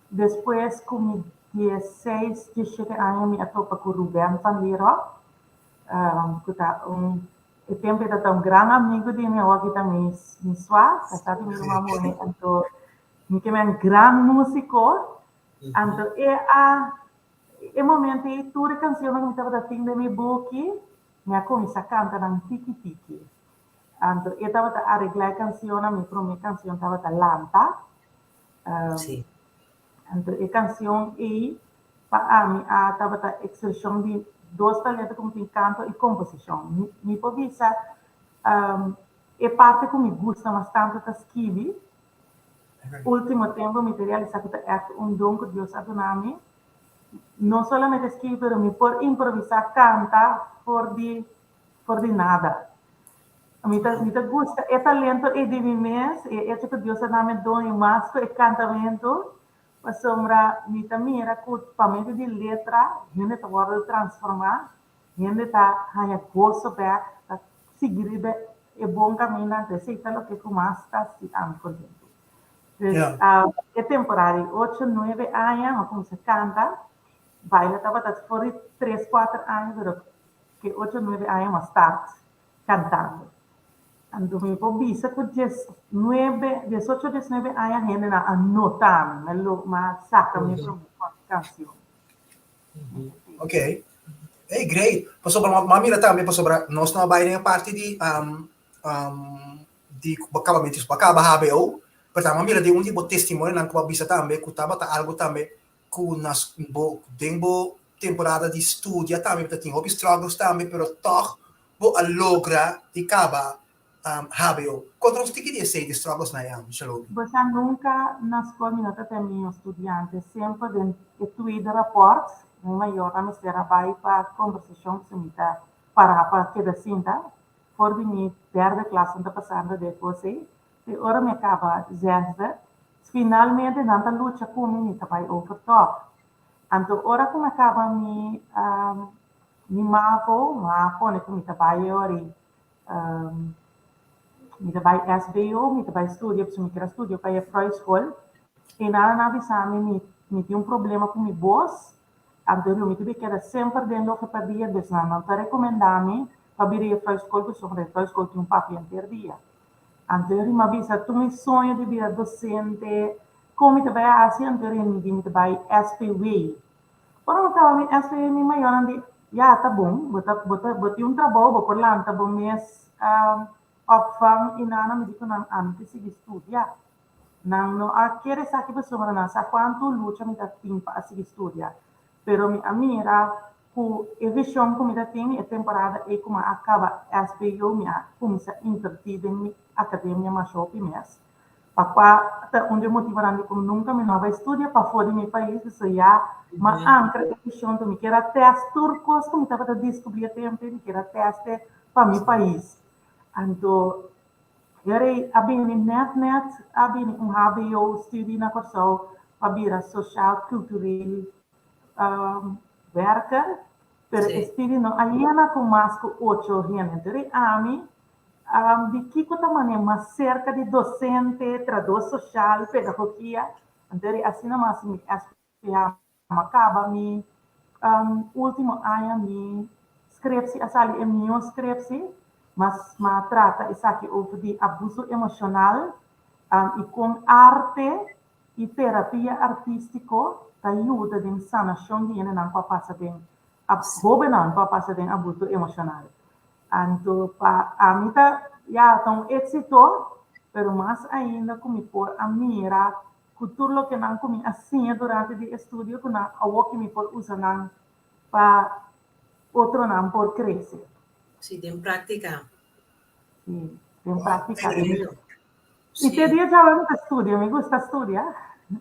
[SPEAKER 5] Despues ku mi 16, 17 aña mi a topa ku Ruben van Lierop. Ku ta un e tempu e ta un gran amigu di mi, awor ki ta mi mi swa, kasá di mi ruman muhé, anto mi ke men gran músiko, anto e a e momento ei tur e kanshonnan ku mi tabata tin den mi buki, mi a kuminsá kanta nan tiki tiki. Anto e tabata areglá e kanshonnan, mi promé kanshon tabata Lanta. Anto e kanshon ei pa ami a tabata ekspreshon di dos talento ku mi tin, kanto i komposishon. Mi por bisa e parti ku mi gusta mas tantu ta skibi. Ultimo tempu mi ta realisá ku ta ègt un don ku Dios a duna mi. No solamente skibi pero mi por improvisá kanta for di for di nada. Mi ta mi ta gusta e talento ei di mi mes, e echo ku Dios a duna mi don i mas ku e kantamentu, pasobra mi ta mira ku pa medio di letra hende ta wòrdu transformá, hende ta haña goso bèk, ta sigui riba e bon kaminda, anto esei ta loke ku mas ta hasi ami kontentu. Dus e temporada di ocho, nuebe aña mi a kuminsá kanta, baila tabata for di tres, kuater aña, pero Ke ocho nuebe aña m'a start kantando. Anto mi por bisa ku diesnuebe, diesocho, diesnuebe aña hendenan a nota mi, m'a lo, m'a saka mi promé kanshon.
[SPEAKER 4] Ok. Hey, great. Pasobra m'a mira tambe pasobra nos no a bai den e parti di di bo kaba mientras bo a kaba hbo, pero tambe m'a mira den un di bo testimonionan ku bo a bisa tambe ku tabata algu tambe ku na bo den bo temporada di studia tambe bo ta tin hopi struggles tambe pero tòg bo a logra di kaba hbo. Konta nos tiki di esei di struggles nan ya Shalomi.
[SPEAKER 5] Bo sa nunka na skol mi no ta ten mi studiante semper den e tweede rapport mi mayornan mester a bai pa kombersashon si mi ta para pa keda sinta for di mi derde klas nan ta pasando den e kos ei Te ora mi a caba zesde, finalmente nan ta lucha cu mi, mi ta bay over tog. Anto ora cu mi a caba mi mi mavo, mi a pone cu mi ta bay e ora ei, mi ta bay SBO, mi ta bay studia, pasobra mi kier a studia pa e Freudschool. E nan a bisa mi, mi mi tin un problema cu mi bos, anto mi ta bay keda semper den logopedia, dus nan no ta recomenda mi pa bira e Freudschool, pasobra e Freudschool tin un papia henter dia. Anto e rima bisa, Tur mi soño di bira docente, con mi ta bay haci? Anto e rima di, Mi ta bay SPW. Ora mi caba mi SPW mi mayornan di, Ya, ta bon, bo ta, bo ta, bo tin un trabou, bo por lanta bo mes opvang y nana. Mi di cu nan, Ami ta sigui studia. Nan no a kere esaki pasobra nan sa cuanto lucha mi ta tin pa a sigui studia. Pero mi a mira Ku e vishon ku mi ta tin e temporada ei ku mi a kaba SBO mi a kuminsá invertí den mi akademia masha hopi mes, pa kua ta un di e motivonan di ku nunka mi no a bai studia pafó di mi pais, pasobra ya mi a ankra e vishon ku mi kier a tèst tur kos ku mi tabata diskubrí e tempu ei, mi kier a tèst e pa mi pais. Anto e ora ei a bini nèt nèt a bini un hbo studie na Kòrsou pa bira sosial kultureel werker, pero e studi no a yena ku mas ku ocho hende. Enton e ami di kiko ta manera mas serka di dosente, trador sosial, pedagogia. Enton e asina mas mi SPH a kaba mi ultimo aña mi skrepsi a sali e mihó skrepsi, mas m'a trata esaki over di abuso emoshonal i kon arte E terapia artístiko ta yuda den sanashon di hendenan ku a pasa den hóbennan ku a pasa den abuso emoshonal. Anto pa ami ta ya ta un éksito, pero mas ainda ku mi por a mira ku tur loke nan ku mi a siña durante di estudio ku nan awor ki mi por usa nan pa otronan por krese.
[SPEAKER 3] Sí, den práktika.
[SPEAKER 5] Sí, den práktika. I te dia djawe mi ta studia, mi gusta studia,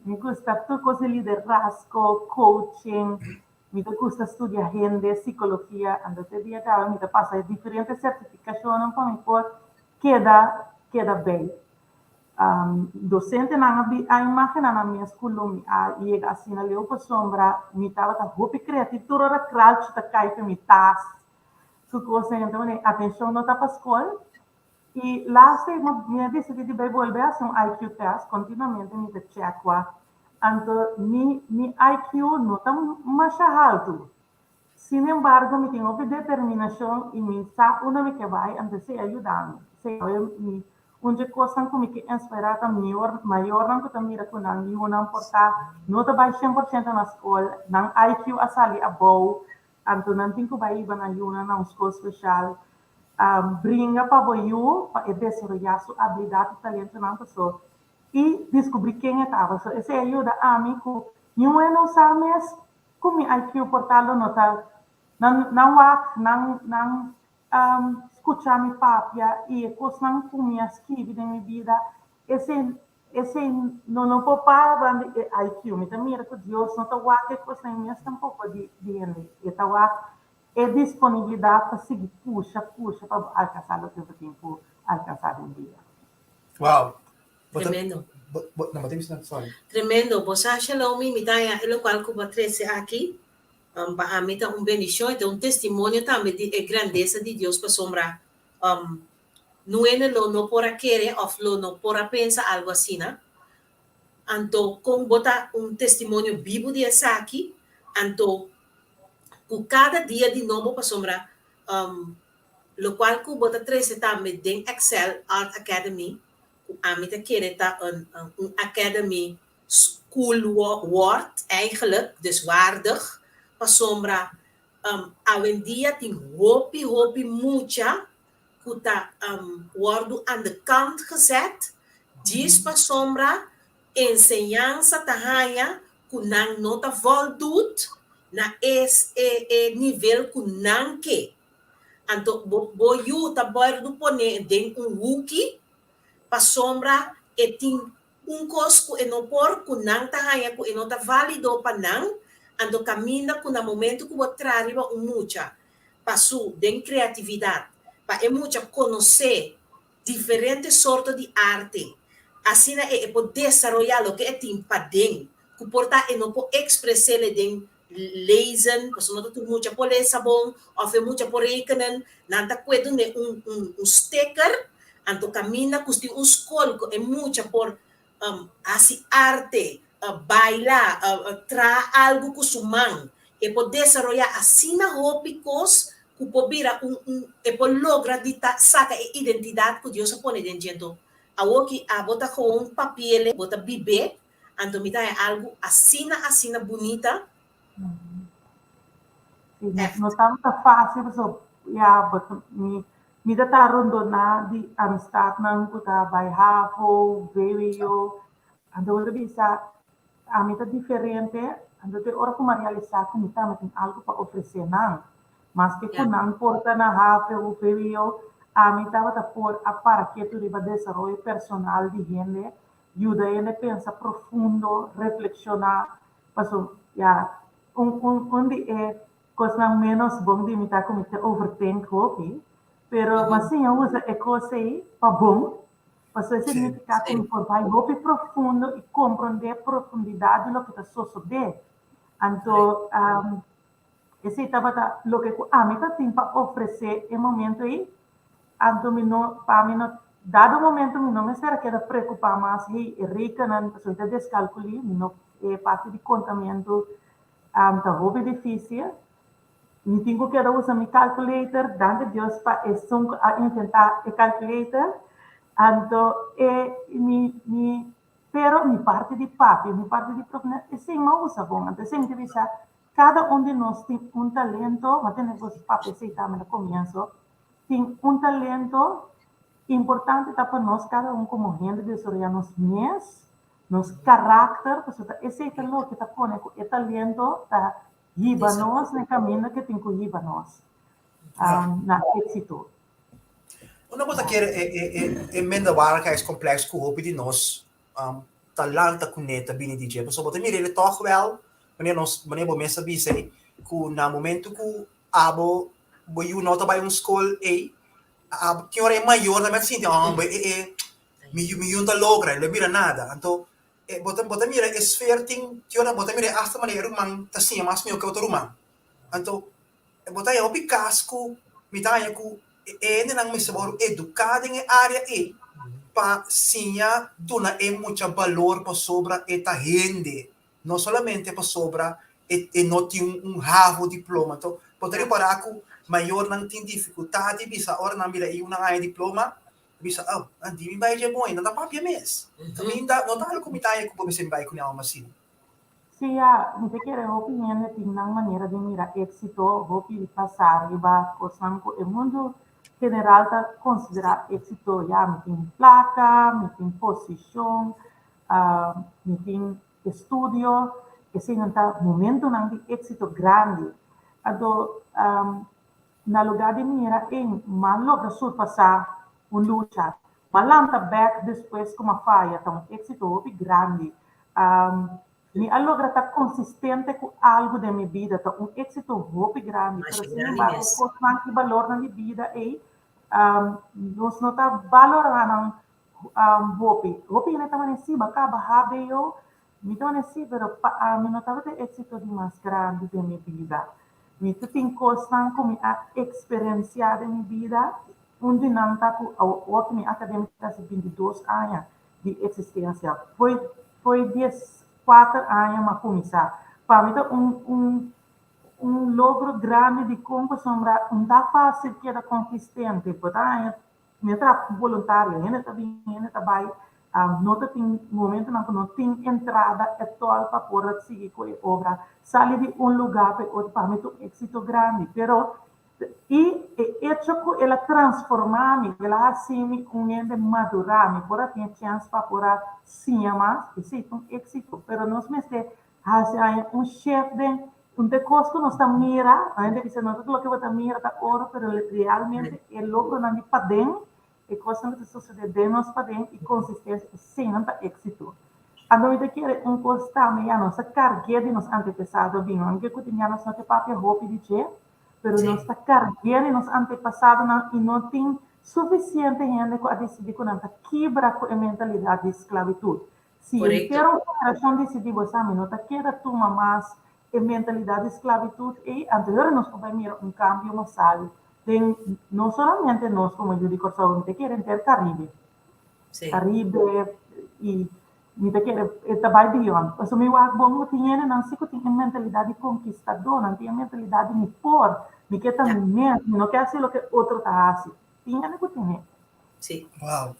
[SPEAKER 5] mi gusta tur kos di liderazgo, coaching, mi ta gusta studia hende, psikologia, anto te dia djawe mi ta pasa e diferente sertifikashonnan pa mi por keda keda bei. Dosentenan a bi a imagina nan mes ku lo mi a yega asina leu pasobra mi tabata hopi kreativo, tur ora kralchi ta kai pa mi tas, su kosnan, anto atenshon no ta pa skol. I laatste mi a disidí di bai bolbe hasi un IQ test, kontinuamente mi ta chèk wak. Anto mi mi IQ no ta masha haltu. Sin embargo, mi tin hopi determinashon i mi sa unda mi ke bai, anto esei a yuda mi. Esei awe mi un dje kosnan ku mi ke inspirá ta mior mayornan ku ta mira ku nan yunan por ta no ta bai 100% na skol, nan IQ a sali abou, anto nan tin ku bai hiba nan yunan na un skol speshal. Bringa pa bo yu pa e desaroyá su abilidat i talentonan paso i diskubrí ken e ta. Paso esei a yuda ami ku niun hende no sa mes ku mi IQ por ta lo no ta nan nan wak nan nan skucha mi papia i e kosnan ku mi a skibi den mi bida esei esei no no por para banda e IQ. Mi ta mira ku Dios no ta wak e kosnan mes tampoko di di hende. E ta wak e disponibilidat pa sigui pusha pusha pa bo alkansá loke bo tin ku alkansá den bida.
[SPEAKER 4] Wow.
[SPEAKER 3] Tremendo.
[SPEAKER 4] Bo, bo, no, bo tin bisa, sorry.
[SPEAKER 3] Tremendo. Bo sa, Shalomi, mi ta haña e lokual ku bo a trese aki, um, pa ami ta un bendishon, e ta un testimonio tambe di e grandesa di Dios pasobra, um, nuene lo no por a kere òf lo no por a pensa algu asina. Anto, kon bo ta un testimonio bibu di esaki, anto ku kada dia di nobo pasobra, um, lokual ku bo ta trese tambe den Excel Art Academy, ku ami ta kere ta un un academy school wordt eigenlijk, dus waardig, pasobra awendia tin hopi hopi mucha ku ta wòrdu aan de kant gezet djis pasobra enseñansa ta haña ku nan no ta voldoet na e e nivel ku nan ke. Anto bo bo yu ta wòrdu pone den un huki pasobra e tin un kos ku e no por, ku nan ta haña ku e no ta válido pa nan, anto kaminda ku na momentu ku bo traha riba un mucha pa su den kreatividat, pa e mucha konosé diferente sorto di arte, asina e e por desaroyá loke e tin paden, ku por ta e no por ekspres'é den lezen, pasobra no ta tur mucha por lesa bon, òf e mucha por rekenen, nan ta kue dun'é un un un sticker, anto kaminda ku tin un skol ku e mucha por hasi arte, baila, traha algu ku su man, e por desaroyá asina hopi kos ku por bira un un e por logra di ta saka e identidat ku Dios a pone den dje. Anto awoki abo ta gewoon papiele, bo ta bib'é, Anto mi ta haña algu asina asina bunita.
[SPEAKER 5] Sí, no, no tabata fácil, pasobra ya, but mi, mi ta ta rondoná di amistadnan ku ta bai havo, vwo. Anto bo ta bisa, ami ta diferente, anto te ora ku mi a realisá ku mi tambe tin algu pa ofresé nan. Maske ku nan por ta na havo, vwo, ami tabata por a para ketu riba desaroyo personal di hende Yuda hende pensa profundo, reflekshoná, paso ya un un un di e kosnan ménos bon di mi ta ku mi ta overthink hopi, pero mi a siña usa e kos ei pa bon, paso e signifiká ku mi por bai hopi profundo i komprondé profundidat di loke ta sosodé. Anto esei tabata loke ku ami ta tin pa ofresé e momento ei. Anto mi no, pa mi no, dado momento mi no mester a keda preocupa mas, hey, e rekennan, pasobra mi ta descalculi, mi no, e parti di contamiento ta hopi dificil. Mi tin cu keda usa mi calculator, danki Dios pa esun cu a inventa e calculator. Anto e, mi, mi, pero mi parti di papia, mi parti di profundidad, esey mi a usa bon. Anto esey mi ta bisa, cada un di nos tin un talento, mi a tene cu papia esey tambe na comienzo, Tin un talento importante ta pa nos kada un komo hende desaroyá nos mes, nos karakter, pasobra ta esei ta loke ta pone ku e talento ta hiba nos na e kaminda ku e tin ku hiba nos na éksito.
[SPEAKER 4] Unda bo ta kere e minderwaardigheidscomplex ku hopi di nos ta lanta kuné ta bini di dje? Pasobra bo ta mira e tòg wèl, manera nos, manera bo mes a bisa ei, ku na momento ku Abo bo yu no ta bai un skol ei, abo tin ora e mayornan mester sinti oh bo e e mi yu mi yu no ta logra, e lo bira nada. Anto e bo ta bo ta mira e sfeer tin tin ora bo ta mira asta manera e ruman ta siña mas mihó ke otro ruman. Anto bo ta haña hopi kas ku mi ta haña ku e hendenan mester wòrdu eduká den e área ei pa siña duna e mucha balor pasobra e ta hende, no solamente pasobra e e no tin un havo diploma. Anto. Bo ta ripará ku mayornan tin difikultat di bisa ora nan bira e yunan haña diploma, bisa, oh, nan di mi bai dje bon, e no ta papia mes. Kaminda no ta algu ku mi ta haña ku bo mester mi bai kuné amo asina.
[SPEAKER 5] Sí, ya, mi ta kere hopi hende tin nan manera di mira éksito, hopi basá riba kosnan ku e mundu general ta konsiderá éksito. Ya, mi tin plaka, mi tin posishon, mi tin estudio, eseinan ta momentonan di éksito grandi. Anto, na lugá di mira en m'a logra surpasá un lucha, m'a lanta bèk despues ku m'a faya, ta un éksito hopi grandi. Mi a logra ta konsistente ku algu den mi bida, ta un éksito hopi grandi. Pero
[SPEAKER 3] Masha
[SPEAKER 5] sin
[SPEAKER 3] grandi
[SPEAKER 5] embargo,
[SPEAKER 3] mes.
[SPEAKER 5] kosnan i balornan di bida ei, nos no ta balorá nan hopi. Hopi hende ta manera, sí, bo a kaba hbo, Mi ta wene sí, pero pa ami no tabata e éxito di mas grandi den mi bida. Mi ta tin kosnan ku mi a eksperensiá den mi bida. Un di nan ta ku awor ku mi akademia ta hasi bintidos aña di eksistensia. Foi foi dieskuater aña mi a kuminsá. Pa mi ta un un un logro grandi dikon pasobra no ta fásil keda konsistente. Bo ta haña Mi a traha ku boluntario, hende ta bini, hende ta bai, no ta tin momentonan ku no tin entrada etòl pa por a sigui ku e obra. Sali di un lugá pa e otro, pa mi ta un éksito grandi. Pero i e echo ku el a transformá mi, el a hasi mi un hende madurá, mi por a tin e chèns pa por a siña mas, esei ta un éksito. Pero nos mester Hasi aña un shift den un te kos ku nos ta mira, a hende bisa no ta loke bo ta mira ta oro, pero realmente e logronan di paden, e kosnan ku ta sosode den nos paden i konsistensia eseinan ta éksito. Anto mi ta kere un kos tambe ya nos ta karg'é di nos antepesado bin, aunke ku tin ya nos no ke papia hopi di dje, pero nos ta karg'é di nos antepasadonan i no tin sufisiente hende ku a disidí ku nan ta kibra ku e mentalidat di sklabitut. Si henter un generashon disidí bo sa mi no ta keda tuma mas e mentalidat di sklabitut ei, anto yora nos por bai mira un kambio masal den no solamente nos komo yu di Kòrsou, mi ta kere henter Karibe. Karibe i mi ta kere e ta bai beyond. Pasobra mi wak bon ku tin hendenan si ku tin e mentalidat di konkistadó, nan tin e mentalidat di mi por, mi ke ta mi mes, mi no ke hasi loke otro ta hasi. Tin hende ku tene.
[SPEAKER 3] Sí.
[SPEAKER 4] Wow.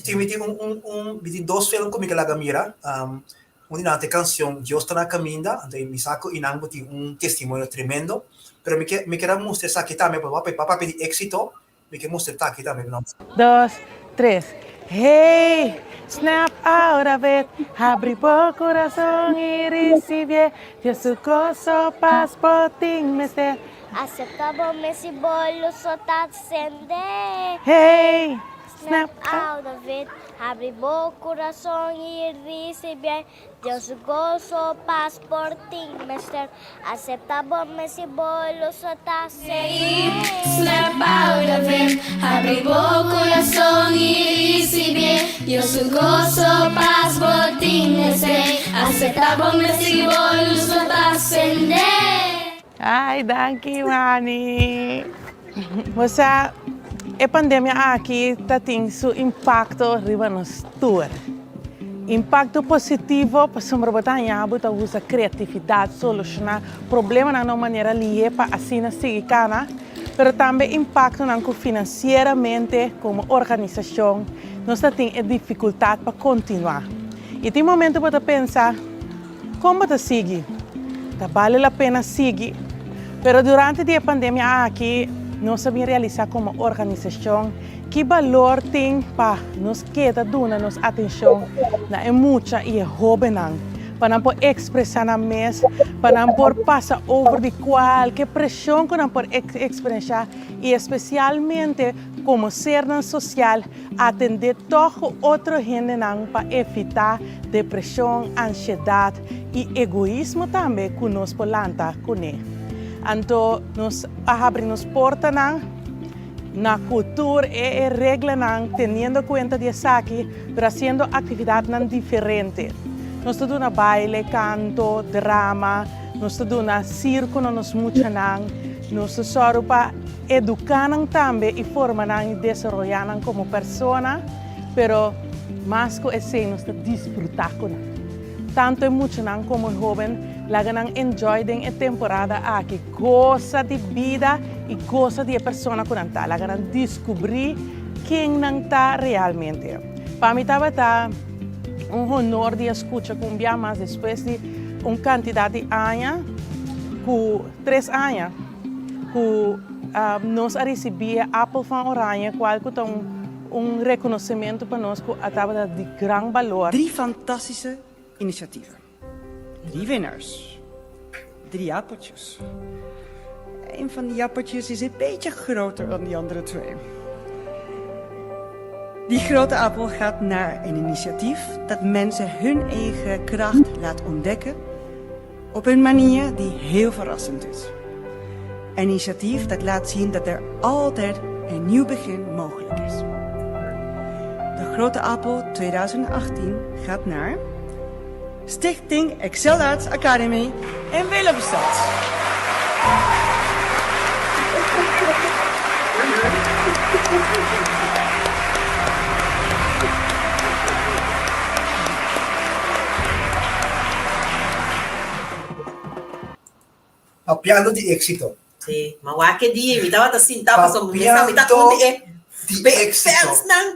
[SPEAKER 4] Tin, mi tin un, un, un, mi tin dos film ku mi ke laga mira. Um, un di nan ta e kanshon Dios ta na kaminda, anto mi sa ku inan bo tin un testimonio tremendo. Pero mi ke, mi ke a mustra esaki tambe, pa pa papia di éksito, mi ke mustra esaki tambe.
[SPEAKER 1] Dos, tres. Hey, snap out of it, habri bo kurason i risibié Dios su goso, pas bo tin mester.
[SPEAKER 6] Acepta bo mes y bo luz lo ta cende.
[SPEAKER 1] Hey,
[SPEAKER 6] Snap out of it, habri bo curason y ricibié Dios su gozo, paz por tin mester. Acepta bo mes y bo luz lo ta cende.
[SPEAKER 7] Snap out of it, habri bo curason y ricibié Dios su gozo, paz bo tin mester. Acepta bo mes y bo luz lo ta cende.
[SPEAKER 1] Ay, danki Wani. Bo sa, e pandemia aki ta tin su impakto riba nos tur. Impakto positivo pasobra bo ta haña bo ta usa kreatividat, solushoná problemanan na un manera lihé pa asina sigui kana, pero tambe impaktonan ku finansieramente komo organisashon nos ta tin e difikultat pa kontinuá. I tin momento bo ta pensa. Kon bo ta sigui? Ta bale la pena sigui? Pero durante di e pandemia aki nos a bin realisa komo organisashon ki balor tin pa nos keda duna nos atenshon na e mucha i e hóbennan pa nan por ekspresá nan mes, pa nan por pasa over di kualke preshon ku nan por eksperenshá i espesialmente komo sernan sosial Atendé tòg ku otro hendenan pa evitá depreshon, ansiedat i egoismo tambe ku nos por lanta kuné. Anto nos a habri nos portanan na ku tur e reglanan teniendo kuenta di esaki, pero hasiendo aktividatnan diferente. Nos ta duna baile, kanto, drama, nos ta duna sirko na nos muchanan, nos ta sòru pa. Eduká nan tambe i forma nan i desaroyá nan komo persona, pero mas ku esei nos ta disfrutá ku nan. Tantu e muchanan komo e hóben
[SPEAKER 8] Laga nan enjoy den e temporada aki. Gosa di bida i gosa di e persona ku nan ta. Laga nan diskubrí ken nan ta realmente. Pa mi tabata un honor di a skucha ku un bia mas despues di un kantidat di aña ku tres aña ku nos a risibí e Appel van Oranje kual ku ta un un rekonosementu pa nos ku a tabata di gran balor.
[SPEAKER 9] Drie fantastische initiatieven. Drie winnaars. Drie appeltjes. Een van die appeltjes is een beetje groter dan die andere twee. Die grote appel gaat naar een initiatief dat mensen hun eigen kracht laat ontdekken op een manier die heel verrassend is. Een initiatief dat laat zien dat er altijd een nieuw begin mogelijk is. De Grote Appel 2018 gaat naar Stichting Excel Arts Academy in Willemstad.
[SPEAKER 4] Papiando di éxito.
[SPEAKER 3] Sí, ma wak e dia mi tabata sinta pasobra mi sa mi ta un di e
[SPEAKER 4] di
[SPEAKER 3] big
[SPEAKER 4] éxito.
[SPEAKER 3] fans nan.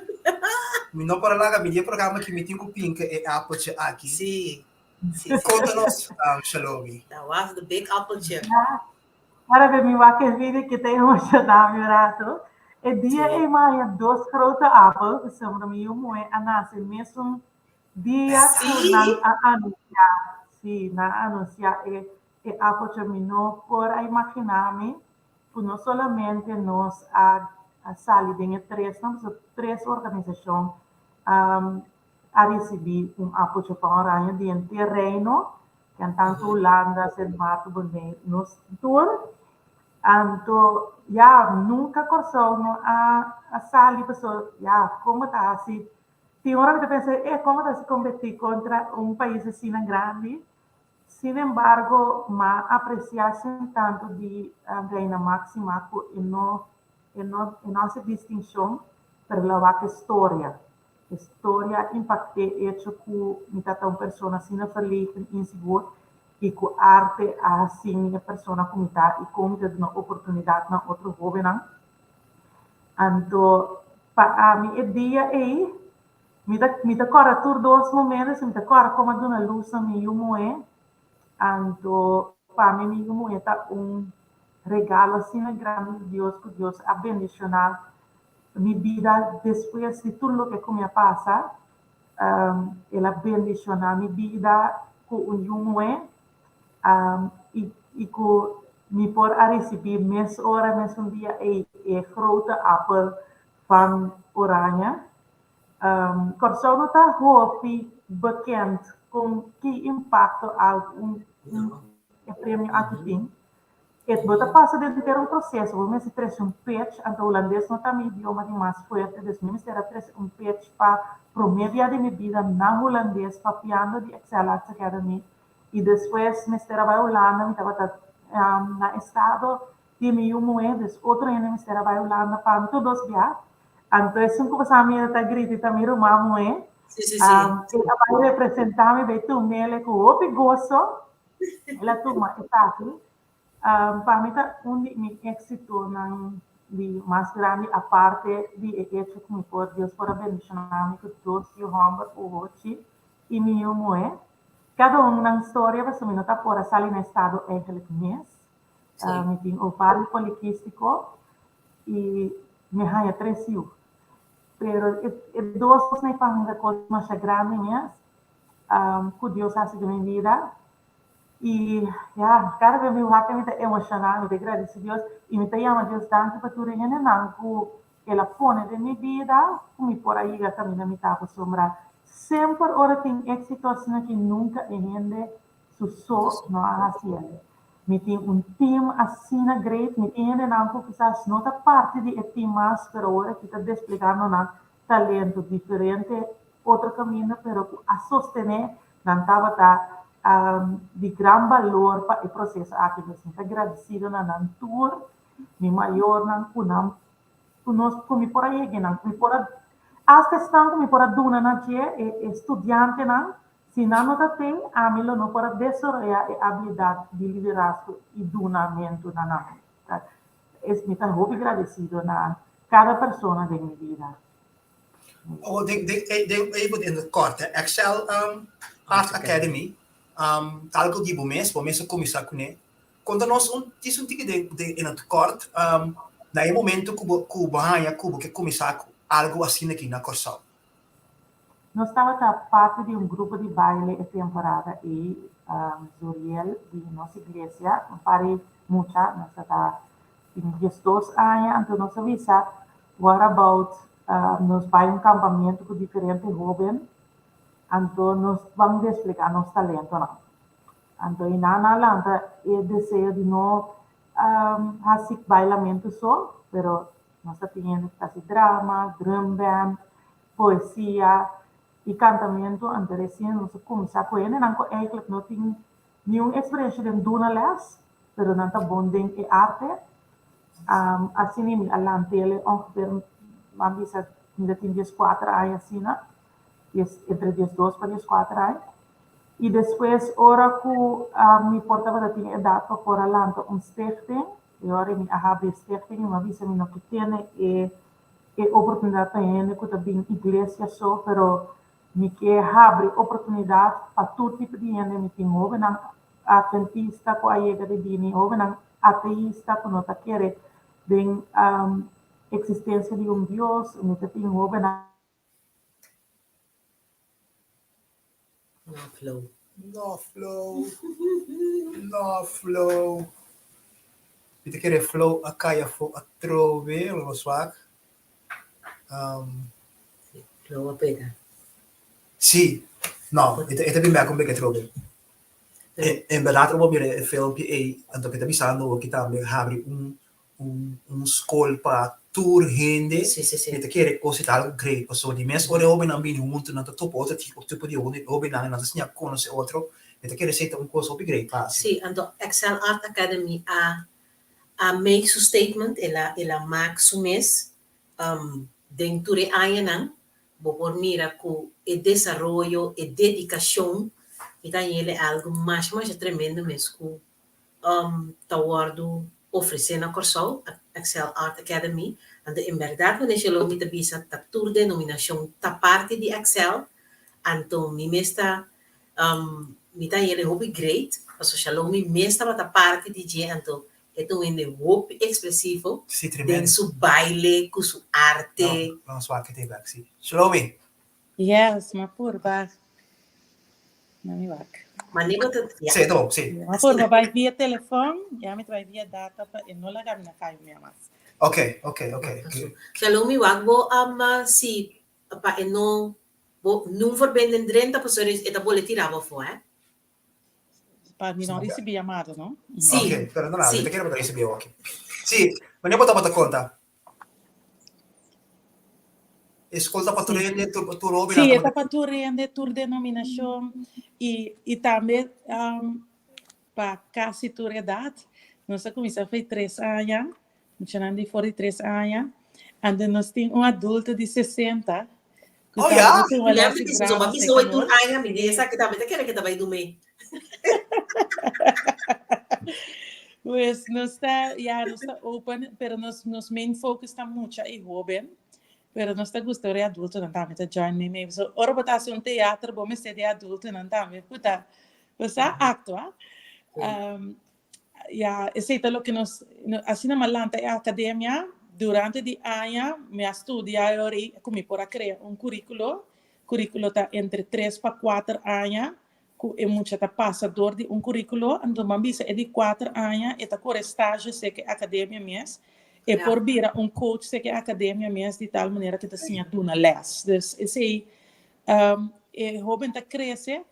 [SPEAKER 4] Mi no por a laga mi di e programa ki mi tin ku pinka e appeltje aki.
[SPEAKER 3] Sí, sí, sí.
[SPEAKER 4] Konta nos, Shalomi.
[SPEAKER 3] That was the big appeltje.
[SPEAKER 5] Ahora ve mi wak e video ki ta emociona mi un rato. E dia
[SPEAKER 3] Sí.
[SPEAKER 5] ei mi a haña dos grote appel, pasobra mi yu muhé a nase mesun Dia ku nan a anunsiá, sí, nan a anunsiá e e apocho mi no por a imaginá mi ku no solamente nos a a sali den e tresnan, pasobra tres organisashon a risibí un apocho pa Oranje di henter Reino, ken tantu Hulanda, Sint Maarten, Boneiru, nos tur. Anto, ya, nunka Kòrsou no a a sali pasobra, ya, komo ta hasi Tin ora mi ta pensa, e komo ta si kompetí kontra un pais asina grandi? Sin embargo, m'a apresiá sin tantu di Reina Máxima ku e no e no e no hasi distinshon, pero el a wak e storia. E storia a impakt'é echo ku mi ta ta un persona asina verlegen, insigur i ku arte a hasi mi e persona ku mi ta i kon mi ta duna oportunidat na otro hóbennan. Anto pa ami e dia ei, mi ta mi ta kòrda tur dos momento, si mi ta kòrda kon a duna lus na mi yu muhé. Anto pa mi mi yu muhé ta un regalo asina grandi di Dios ku Dios a bendishoná mi bida despues di tur loke ku mi a pasa. El a bendishoná mi bida ku un yu muhé i i ku mi por a risibí mes ora, mes un dia ei e grote appel van Oranje. Kòrsou no ta hopi bekend kon ki impakto al un e premio aki tin. E bo ta pasa den henter un proseso, bo mester trese un pitch, anto hulandes no ta mi idioma di mas fuerte, dus mi mester a trese un pitch pa promé bia di mi bida na hulandes papiando di Excel Arts Academy I despues mester a bai Hulanda, mi tabata na estado di mi yu muhé, dus otro hende mester a bai Hulanda pa mi tur dos bia. Anto esun ku pasaba mi ta grita i ta mi ruman muhé.
[SPEAKER 3] Sí, sí, sí.
[SPEAKER 5] El a bai representá mi bai tum'el ku hopi goso, el a tuma esaki. Pa mi ta un di mi éksitonan di mas grandi aparte di e echo ku mi por Dios por a bendishoná mi ku dos yu hòmber ohochi i mi yu muhé. Kada un nan storia pasobra mi no ta por a sali na estado eigenlijk mes. Mi tin ovario polikístiko i mi haña tres yu. Pero e dos kosnan ei pa mi ta kos masha grandi mes ku Dios hasi den mi bida. I ya, kada bes mi wak mi ta emoshoná, mi ta gradisí Dios i mi ta yama Dios danki pa tur e hendenan ku El a pone den mi bida ku mi por a yega kaminda mi ta pasobra semper ora tin éksito asina ki nunka e hende su so no a hasi el. Mi tin un team asina great, mi tin hendenan ku kisas no ta parti di e team mas pero ora aki ta desplegando nan talento diferente otro kaminda pero ku a sostené nan tabata di gran balor pa e proseso aki. Mi ta gradisido na nan tur, mi mayornan ku nan ku nos ku mi por a yega nan, ku mi por a hasta esnan ku mi por a duna na dje, e e studiantenan, Si nan no ta tei, ami lo no por a desaroyá e abilidat di liderazgo i dunamentu na nan. Es mi ta hopi gradesido na kada persona den mi bida.
[SPEAKER 4] Oh, den, den, den, even in het kort, hè. Excel um, Art Academy, um, ta algo di bo mes, bo mes a kuminsá kuné. Konta nos un, djis un tiki den, den, in het kort, um, na e momento ku bo, ku bo haña ku bo ke kuminsá ku algo asina aki na Kòrsou.
[SPEAKER 5] Nos tabata parti di un grupo di baile e temporada ei, Zuriel di nos iglesia, un par di mucha, nos ta tin diesdos aña, anto nos a bisa, what about nos bai un campamento cu diferente hoben, anto nos ban desplega nos talentonan. Anto einan a lanta e deseo di no haci bailamento so, pero nos ta tin hende cu ta haci drama, drum band, poesia y cantamento, anto recién nos a cuminsa cu hendenan cu eigenlijk no tin niun experiencia den duna les, pero nan ta bon den e arte. Asina mi a lant'el ongeveer, ban bisa, mi ta tin dieskuater aña asina, dies, entre diesdos pa dieskuater aña. Y despues ora cu mi por tabata tin edad pa por a lanta un stichting, e ora mi a habri e stichting y mi a bisa mi no ke tene e e oportunidad pa hende cu ta bin iglesia so, pero mi ke habri oportunidad pa tur tipo di hende. Mi tin hobennan adventista cu a yega di bini, hobennan ateista cu no ta kere den existencia di un Dios, mi ta tin hobennan.
[SPEAKER 3] No flow.
[SPEAKER 4] No flow. No flow. Mi ta kere flow a kai afó atrobe, lo nos wak. Um,
[SPEAKER 3] Flow a pega.
[SPEAKER 4] Sí. No, e ta, e ta bin bek un bek atrobe. En, en berdad, ora bo mira e filmpje ei, anto ke ta bisando hoki tambe habri un un un skol pa tur hende.
[SPEAKER 3] Sí, sí, sí.
[SPEAKER 4] Mi ta kere kos ta algo great, pasobra di mes ora e hobennan bini huntu nan ta topa otro tipo tipo di hobennan i nan ta siña konosé otro. Mi ta kere esei ta un kos hopi great pa hasi.
[SPEAKER 3] Sí, anto Excel Art Academy a a make su statement, el a el a mak su mes den tur e añanan. Bo por mira ku e desaroyo, e dedikashon, mi ta haña el e algu masha masha tremendo mes ku ta wòrdu ofresé na Kòrsou, Excel Art Academy. Anto en bèrdat meneer Shalom mi ta bisa ta tur denominashon ta parti di Excel. Anto mi mes ta mi ta haña el hopi great pasobra Shalom mi mes tabata parti di dje anto e ta un hende hopi ekspresivo
[SPEAKER 4] Sí,
[SPEAKER 3] den
[SPEAKER 4] tremendo.
[SPEAKER 3] su baile ku su arte.
[SPEAKER 4] No, no swak e bek, sí. Shalomi.
[SPEAKER 8] Yes, m'a purba. Na mi wak.
[SPEAKER 3] Mane bo ta ya.
[SPEAKER 4] Sí, ta bon, sí.
[SPEAKER 8] M'a purba bai via telefon, ya mi ta bai via data pa e no laga mi na kai mea mas.
[SPEAKER 4] Ok, ok, ok.
[SPEAKER 3] Shalomi wak bo ama si pa e no bo nun verbinding drenta pasobra e ta bole tira bo afo, eh.
[SPEAKER 8] Pa mi no ricibi yamada, no?
[SPEAKER 3] Sí.
[SPEAKER 4] Ok, pero no nada,
[SPEAKER 3] Sí.
[SPEAKER 4] mi ta kere bo ta ricibi awor aki. Sí, wanneer bo tabata konta? E skol ta pa tur hende, tur, tur hobennan
[SPEAKER 8] Sí, e
[SPEAKER 4] tabata
[SPEAKER 8] ta pa tur hende, tur denominashon i, i tambe um, pa kasi tur edat. Nos a kuminsá for di tres aña, muchanan di for di tres aña. Anto nos tin un adulto di 60 ku
[SPEAKER 4] Oh,
[SPEAKER 8] tambe
[SPEAKER 4] ya?
[SPEAKER 8] tuma
[SPEAKER 3] Ya
[SPEAKER 8] les
[SPEAKER 3] mi
[SPEAKER 8] di
[SPEAKER 3] dice, so
[SPEAKER 8] drama
[SPEAKER 3] ma bisa hoy tur
[SPEAKER 8] señor.
[SPEAKER 3] aña, mi di esaki tambe ta kere ke ta bai dumé.
[SPEAKER 8] Pues nos ta, ya, nos ta open, pero nos, nos main focus ta mucha i hoben. Pero nos ta gusta ora e adultonan tambe ta join mee mee. So, ora bo ta hasi un teater, bo mester di adultonan tambe ku ta, bo sa actua. Um, ya, esei ta loke nos, asina mi a lanta e academia, durante di aña mi a studia e ora ei ku mi por a krea un curriculo. Curriculo ta entre tres pa kuater aña ku e mucha ta pasa dor di un curriculo, anto bo a bisa e di kuater aña e ta kore stage seke e academia mes, e por bira un coach seke e academia mes di tal manera ku e ta siña duna les. Dus esei e hoben ta krese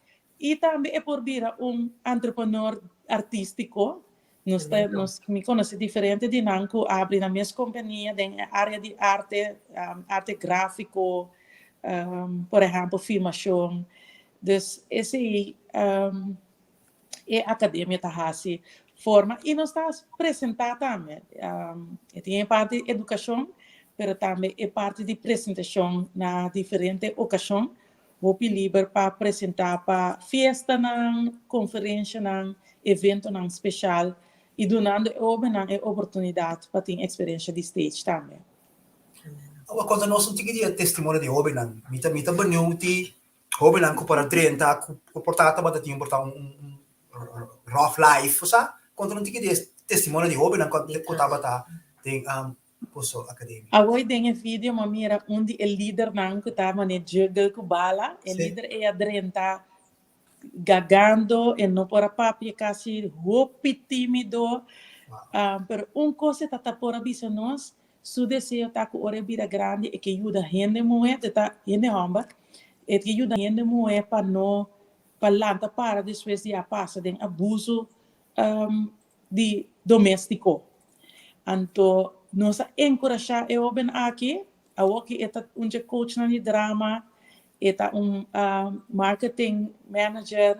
[SPEAKER 8] I tambe e por bira un entrepreneur artístiko. Nos ta, nos, mi konosé diferente di nan ku a abri nan mes kompania den e área di arte, arte gráfiko, por ehèmpel filmashon. Dus esei e akademia ta hasi forma i nos ta presentá tambe. E tin e parti di edukashon, pero tambe e parti di presentashon na diferente okashon. hopi liber pa presentá pa fiestanan, konferenshanan, eventonan speshal i dunando e hóbennan e oportunidat pa tin eksperensha di stage tambe.
[SPEAKER 4] Awa konta nos un tiki di e testimonio di hóbennan. Mi ta mi ta beniu di hóbennan ku por a drenta ku por ta tabata tin por ta un un rough life, osea konta un tiki di e testimonio di hóbennan ku tabata den Boso academia.
[SPEAKER 8] Awor den e video m'a mira un di e lidernan cu ta mane juggle cu bala. E lider ey a drenta gagando, e no por a papia casi, hopi timido. Pero un cos e ta ta por a bisa nos, su deseo ta cu ora e bira grandi e ke yuda hende muhe, e ta hende homber, e ke yuda hende muhe pa no, pa lanta para despues di a pasa den abuso di domestico. Anto nos a enkurashá e hóben aki, awor ki e ta un dje coachnan di drama, e ta un marketing manager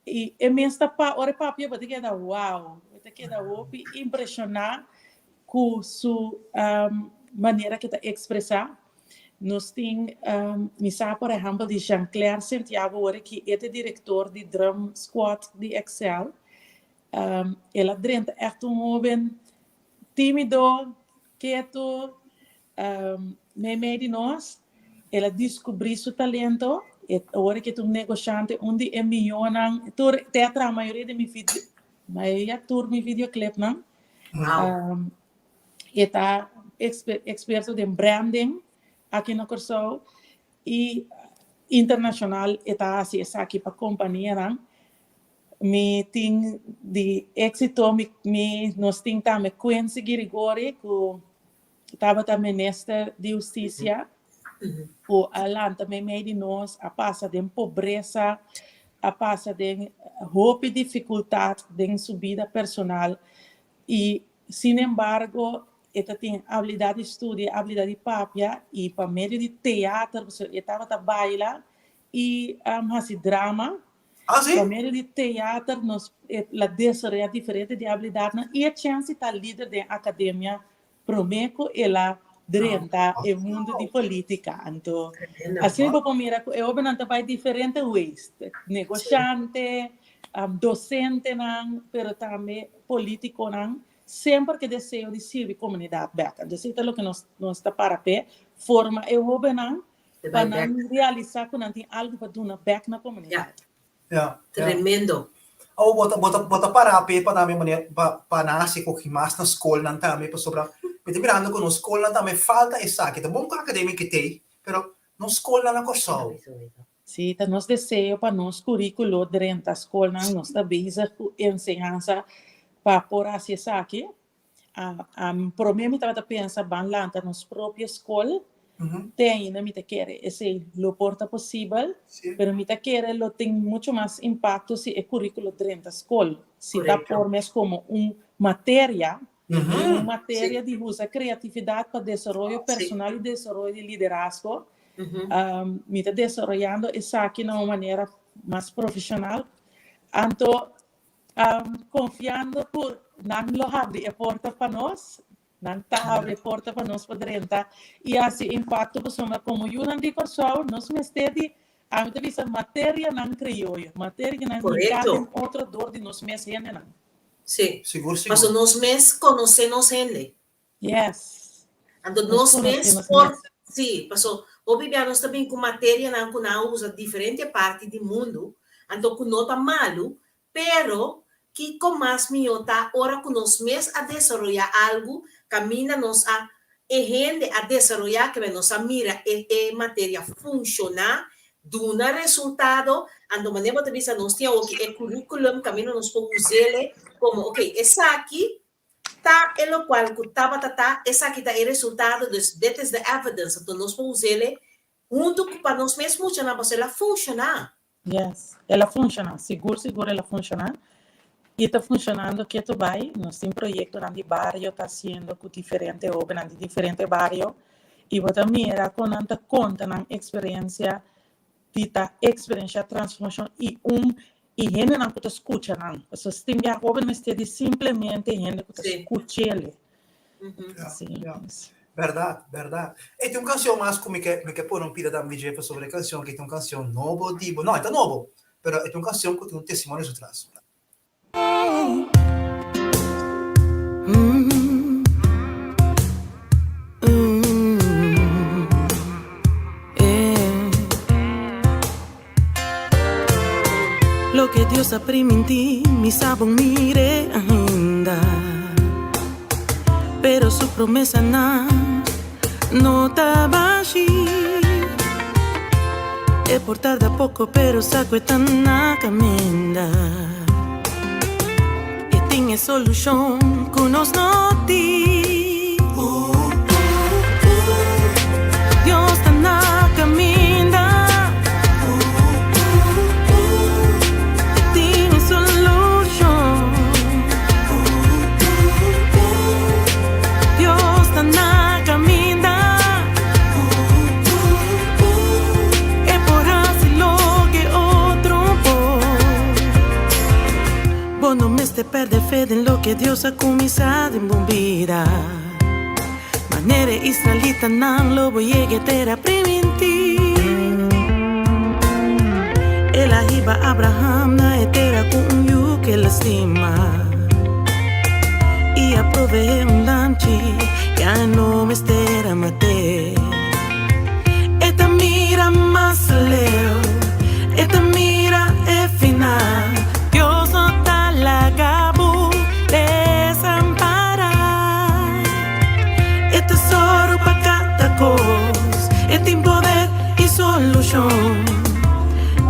[SPEAKER 8] i e mes ta pa ora e papia bo ta keda wow, bo ta keda hopi impreshoná ku su manera ku e ta ekspresá. Nos tin mi sa por ehèmpel di Jean Claire Santiago ora ki e ta e direktor di drum squad di Excel. El a drenta ègt un hóben tímido, ketu, meimei di nos. El a diskubrí su talento. E ora ku e ta un negoshante, un di e mihónan. Tur te a traha mayoria di mi video, mayoria tur mi videoclipnan. E ta eksperto den branding aki na Kòrsou i internashonal e ta hasi esaki pa kompanianan. Mi tin di éxito, mi, mi, nos tin tambe Quincy Girigori ku tabata minister di hustisia, ku a lanta meimei di nos, a pasa den pobresa, a pasa den hopi difikultat den su bida personal i sin embargo e ta tin abilidat di studia, abilidat di papia i pa medio di teater, pasobra e tabata baila i hasi drama.
[SPEAKER 4] Ah, sí?
[SPEAKER 8] Pa medio di teater nos la desaroyá diferente di abilidatnan i e chèns di ta lider den akademia promé ku el a drenta e mundu di polítika. Anto asina bo por mira ku e hóbennan ta bai diferente ways, negoshante, dosentenan, pero tambe polítikonan, semper ku e deseo di sirbi komunidat bèk. Anto esei ta loke nos nos ta para p'e, forma e hóbennan pa nan realisá ku nan tin algu pa duna bèk na komunidat.
[SPEAKER 4] Ja,
[SPEAKER 3] Tremendo.
[SPEAKER 4] Awo bo ta bo ta bo ta para p'e pa tambe manera pa pa nan hasi koki mas na skolnan tambe pasobra mi ta mirando ku nos skolnan tambe falta esaki. Ta bon ku akademia ke t'ei pero nos skolnan na Kòrsou.
[SPEAKER 8] Sí, ta nos deseo pa nos kuríkulo drenta skolnan. Nos ta bezig ku enseñansa pa por hasi esaki. Promé mi tabata pensa ban lanta nos propio skol, te ainda mi ta kere esei lo por ta posibel, pero mi ta kere lo tin mucho mas impakto si e kuríkulo drenta skol, si ta por mes komo un materia, un materia di usa kreatividat pa desaroyo personal i desaroyo di liderazgo. Mi ta desaroyando esaki na un manera mas profeshonal, anto Confiando cu nan lo habri e porta pa nos, nan ta habri e porta pa nos pa drenta y haci impacto pasobra como yunan di Corsou nos mester di, ami ta bisa materianan crioyo, materianan hinca den otro dor di nos mes hendenan.
[SPEAKER 3] Sí,
[SPEAKER 4] Sigur, sigur.
[SPEAKER 3] pasobra nos mes conoce nos hende.
[SPEAKER 8] Yes.
[SPEAKER 3] Anto nos mes por, sí, paso hopi bia nos ta bin ku materianan ku nan a usa diferente parti di mundu, anto ku no ta malu, pero kiko mas mihó ta ora ku nos mes a desaroyá algu kaminda nos a e hende a desaroyá kebé nos a mira e e materia funshoná, duna resultado, anto manera bo ta bisa nos tin awoki e curriculum kaminda nos por us'é komo okey esaki Ta e locual cu tabata ta, esaki ta e resultado, dus dit is the evidence, anto nos por us'ele hunto cu pa nos mes muchanan pasobra el a funciona.
[SPEAKER 8] Yes, el a funciona, sigur sigur el a funciona y ta funcionando keto bay, nos tin proyectonan di bario ta haciendo cu diferente hobennan di diferente bario y bo ta mira con nan ta conta nan experiencia di ta experiencia transformacion y un y hendenan cu ta scucha nan. Pasobra si tin bia hoben mester di simplemente hende cu ta scuchele.
[SPEAKER 4] Ja, ja. Bèrdat, bèrdat. E tin un kanshon mas ku mi ke mi ke pone un pida tambe dje pasobra e kanshon aki ta un kanshon nobo di bo, no e ta nobo, pero e ta un kanshon ku tin un testimonio su tras.
[SPEAKER 1] Loke Dios a primintí mi sa bon mir'é ainda, pero su promesanan no ta bashí. E por tarda poko pero sa ku e ta na kaminda. E tin e solushon ku nos no tin. Dios ta na kaminda. E tin e solushon. Dios ta na kaminda. E por hasi loke otro por. Bo no mester perde fe den loke Dios a kuminsá den bo bida. Manera e israelitanan lo bo yega e tera primintí. El a hiba Abraham na e tera ku un yu ku el a stima i a proveé un lamchi ya no mester a mat'é. E ta mira mas leu, e ta mira e final. Dios no ta laga bo desampará. E ta sòru pa kada kos, e tin poder i solushon.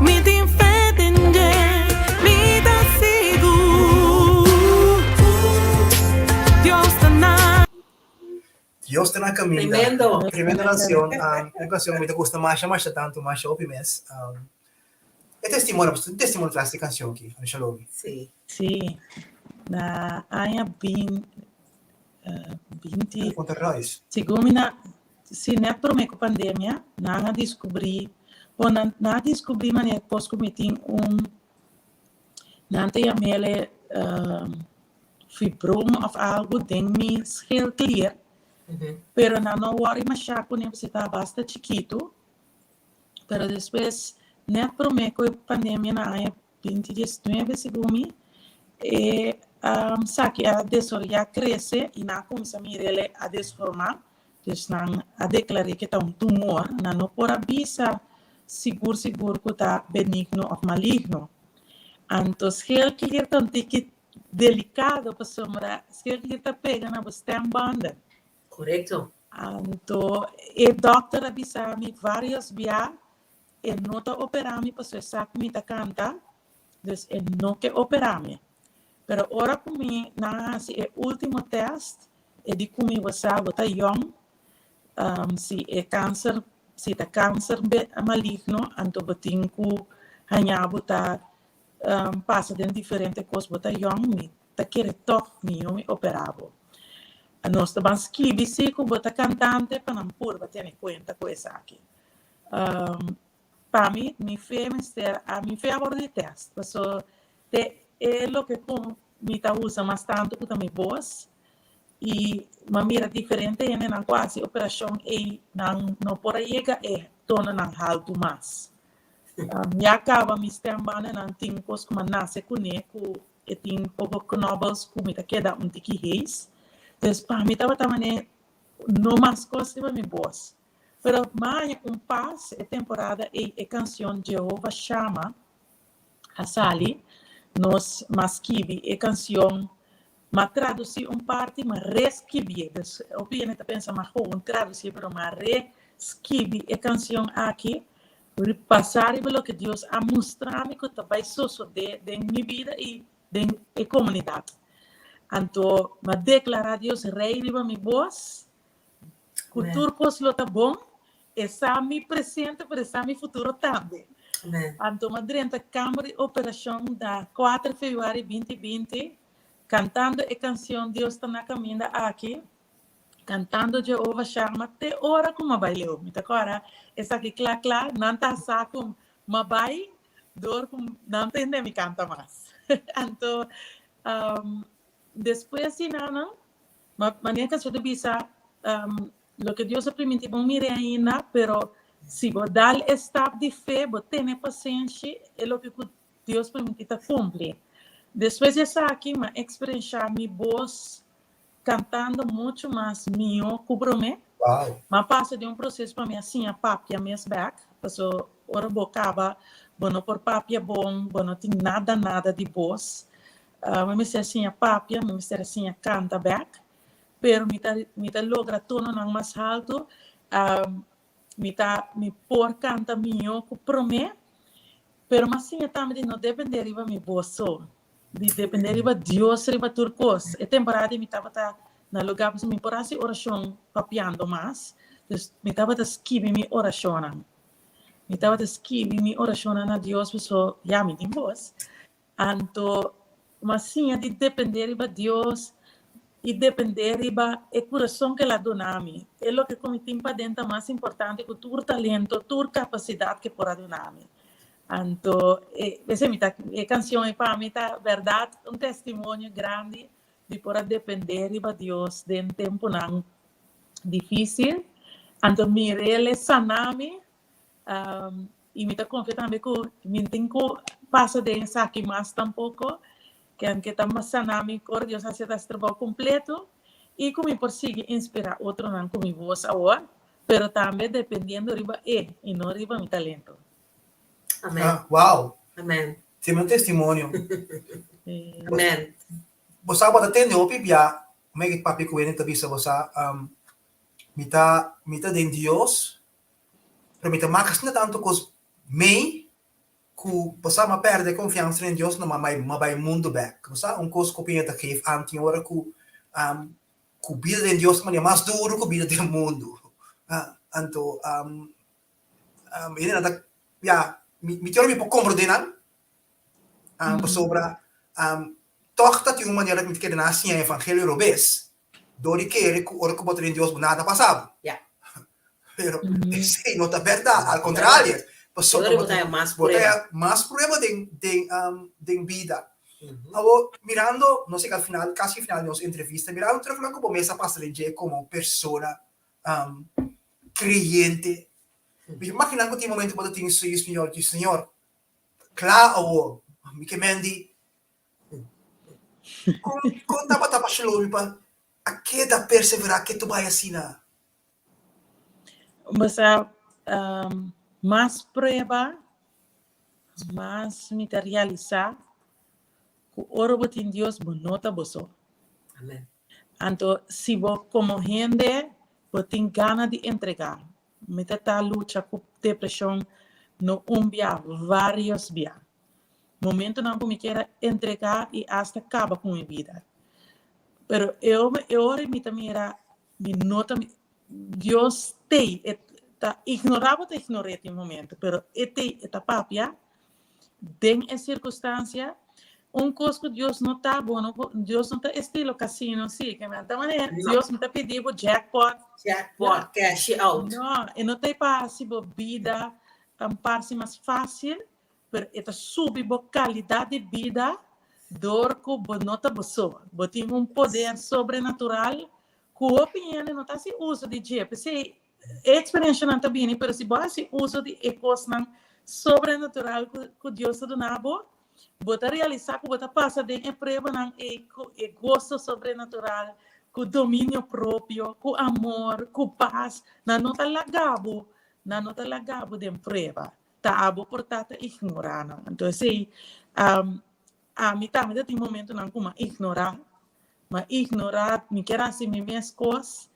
[SPEAKER 1] Mi tin fe den dje, mi ta sigur. Dios ta na.
[SPEAKER 4] Dios ta na caminda.
[SPEAKER 3] Tremendo.
[SPEAKER 4] Tremendo canción. Um, un canción mi ta gusta masha masha tanto, masha hopi mes. Um, e testimonio, un testimonio tras di canción ki, Shalomi.
[SPEAKER 3] Sí.
[SPEAKER 8] Sí. Na aña bin, eh, 20,
[SPEAKER 4] Contra Royce.
[SPEAKER 8] Segun mi na, si net promé ku pandemia, nan a diskubrí, bon, nan, nan a diskubrí manera kos ku mi tin un, nan ta yam'é, eh, fibroma of algo den mi schildklier, pero nan no worry masha kuné pasobra e ta basta chikitu. Pero despues, net promé ku e pandemia na aña binti diesnuebe segun mi, e saki a desaroyá, krese i nan a kuminsá mir'el a desformá. Dus nan a deklar'é ku e ta un tumor. Nan no por a bisa sigur sigur ku ta benigno òf maligno. Anto schildklier ta un tiki delicado pasobra schildklier ta pega na bo stembanden.
[SPEAKER 3] Correcto.
[SPEAKER 8] Anto e dokter a bisa mi varios bia e no ta opera mi pasobra e sa cu mi ta canta, dus e no ke opera mi. Pero ora cu mi nan a haci e ultimo test e di cu mi bo sa bo ta yong, si e cancer si ta cancer maligno anto bo tin cu haña bo ta pasa den diferente kos bo ta yòn mi ta kere tòg mihó mi operá bo. Nos ta ban skibi si ku bo ta kantante pa nan purba tene kuenta ku esaki. Pa mi, mi fe mester a mi fe a wòrdu di tèst paso te e loke ku mi ta usa mas tantu ku ta mi bos i mi a mira diferente hendenan ku a hasi operashon ei nan no por a yega e tononan haltu mas. Ya caba mi stembandennan tin cos cu mi a nace cune cu e tin poco knobbels cu mi ta keda un tiki hees. Dus pa mi tabata mane no mas cos riba mi bos. Pero mi a haña un pas e temporada ey e cancion Jehovah Shammah a sali. Nos m'a skibi e cancion, m'a traduci un parti, m'a reskibié. Dus hopi hende ta pensa m'a gewoon traduci pero m'a reskibi e cancion aki Pasá riba loke Dios a mustra mi ku ta bai sosodé den mi bida i den e komunidat. Anto mi a deklará Dios Rei riba mi bos, ku tur kos lo ta bon, e sa mi presente pero e sa mi futuro tambe. Anto mi a drenta kamber di operashon na kuater febrüari binti binti, kantando e kansion Dios ta na kaminda aki. Cantando Jehovah Shammah te ora cu m'a bai leu. Mi ta cora esaki cla cla, nan ta sa cu m'a bai door cu nan tende mi canta mas. Anto despues di nan, manera cu ta bisa. Loke Dios a primintí bo mira ainda, pero si bo dal e stap di fe, bo tene pasenshi, e loke ku Dios primintí ta kumpli. Despues di esaki, mi a eksperenshá mi bos kantando muchu mas mihó ku promé.
[SPEAKER 4] Wow.
[SPEAKER 8] Mi a pasa den un proseso pa mi a siña papia mes bèk, paso ora bo kaba bo no por papia bon, bo no tin nada nada di bos. Mi mester a siña papia, mi mester a siña kanta bèk. Pero mi ta mi ta logra tononan mas haltu, mi ta mi por kanta mihó ku promé, pero mi a siña tambe di no dependé riba mi bos so, di dependé riba Dios riba tur kos. E temporada di mi tabata na lugá pasobra mi por hasi orashon papiando mas, dus mi tabata skibi mi orashonnan. Mi tabata skibi mi orashonnan na Dios pasobra ya mi tin bos. Anto mi a siña di dependé riba Dios i dependé riba e kurason ku el a duna mi. E loke ku mi tin paden ta mas importante ku tur talento, tur kapasidat ku e por a duna mi. Anto e esei mi ta e kanshon ei pa mi ta bèrdat un testimonio grandi di por a dependé riba Dios den tempunan difísil. Anto mir'el e sana mi. I mi ta konfia tambe ku mi no tin ku pasa den esaki mas tampoko, ken ke ta sana mi kor, Dios hasi e trabou kompleto i ku mi por sigui inspirá otronan ku mi bos awor, pero tambe dependiendo riba E i no riba mi talento.
[SPEAKER 3] Amen.
[SPEAKER 4] Ah, wow.
[SPEAKER 3] Amen.
[SPEAKER 4] Tin un testimonio.
[SPEAKER 3] Amen.
[SPEAKER 4] Bo sa bo ta tende hopi bia, mi papia ku hende ta bisa bo sa, mi ta mi ta den Dios, Pero mi ta maka asina tantu kos mei ku bo sa m'a pèrdè konfiansa den Dios no m'a bai mundu bèk. Bo sa un kos ku Piña ta geef aan tin ora ku ku bida den Dios ta manera mas duru ku bida den mundu. Anto hende nan ta ya mi tin ora mi por komprondé nan pasobra tòg ta tin un manera ku mi ta kere nan a siña evangelio robes Dor di kere ku ora ku bo ta den Dios bo nada ta pasa bo.
[SPEAKER 3] Ya.
[SPEAKER 4] Pero esei no ta bèrdat, al kontrario, pasobra
[SPEAKER 3] Bo ta haña mas
[SPEAKER 4] bo ta
[SPEAKER 3] prueba.
[SPEAKER 4] haña mas prueba den den den bida. Awor, mirando, nos yega al final, kasi final di nos entrevista, mirando tur loke ku bo mes a pasa den dje komo persona kreyente, mi ta imaginá ku tin momento ku bo ta tin sueño, Señor, di Señor, kla awor, mi ke mendi Kon kon tabata pa Shlomi pa a keda perseverá ke tu bai asina?
[SPEAKER 8] Bo sa, mas prueba, mas mi ta realisá ku ora bo tin Dios bo no ta bo so.
[SPEAKER 3] Amen.
[SPEAKER 8] Anto si bo komo hende bo tin gana di entregá, mi ta ta lucha ku depreshon no un bia, vários bia. Momentonan ku mi kier a entregá i asta kaba ku mi bida. Pero e e ora mi ta mira mi no ta Dios t'ei, e ta ignorá bo ta ignor'é tin momento, pero e t'ei, e ta papia den e sirkunstansia. Un kos ku Dios no ta bo no por Dios no ta estilo casino si, ke men ta manera Dios no ta pidi bo jackpot.
[SPEAKER 3] Jackpot, cash out.
[SPEAKER 8] No, e no ta ei pa hasi bo bida parse mas fásil, Pero e ta subi bo kalidat di bida dor ku bo no ta bo so. Bo tin un poder sobrenatural ku hopi hende no ta hasi uso di dje. P'esei e eksperenshanan ta bini, pero si bo hasi uso di e kosnan sobrenatural ku Dios ta duna bo, bo ta realisá ku bo ta pasa den e pruebanan ei ku e goso sobrenatural, ku dominio propio, ku amor, ku pas. Nan no ta laga bo, nan no ta laga bo den prueba. Ta abo por ta ta ignorá nan. Anto esei, ami tambe ta tin momentonan ku m'a ignorá. M'a ignorá, mi kier hasi mi mes kos,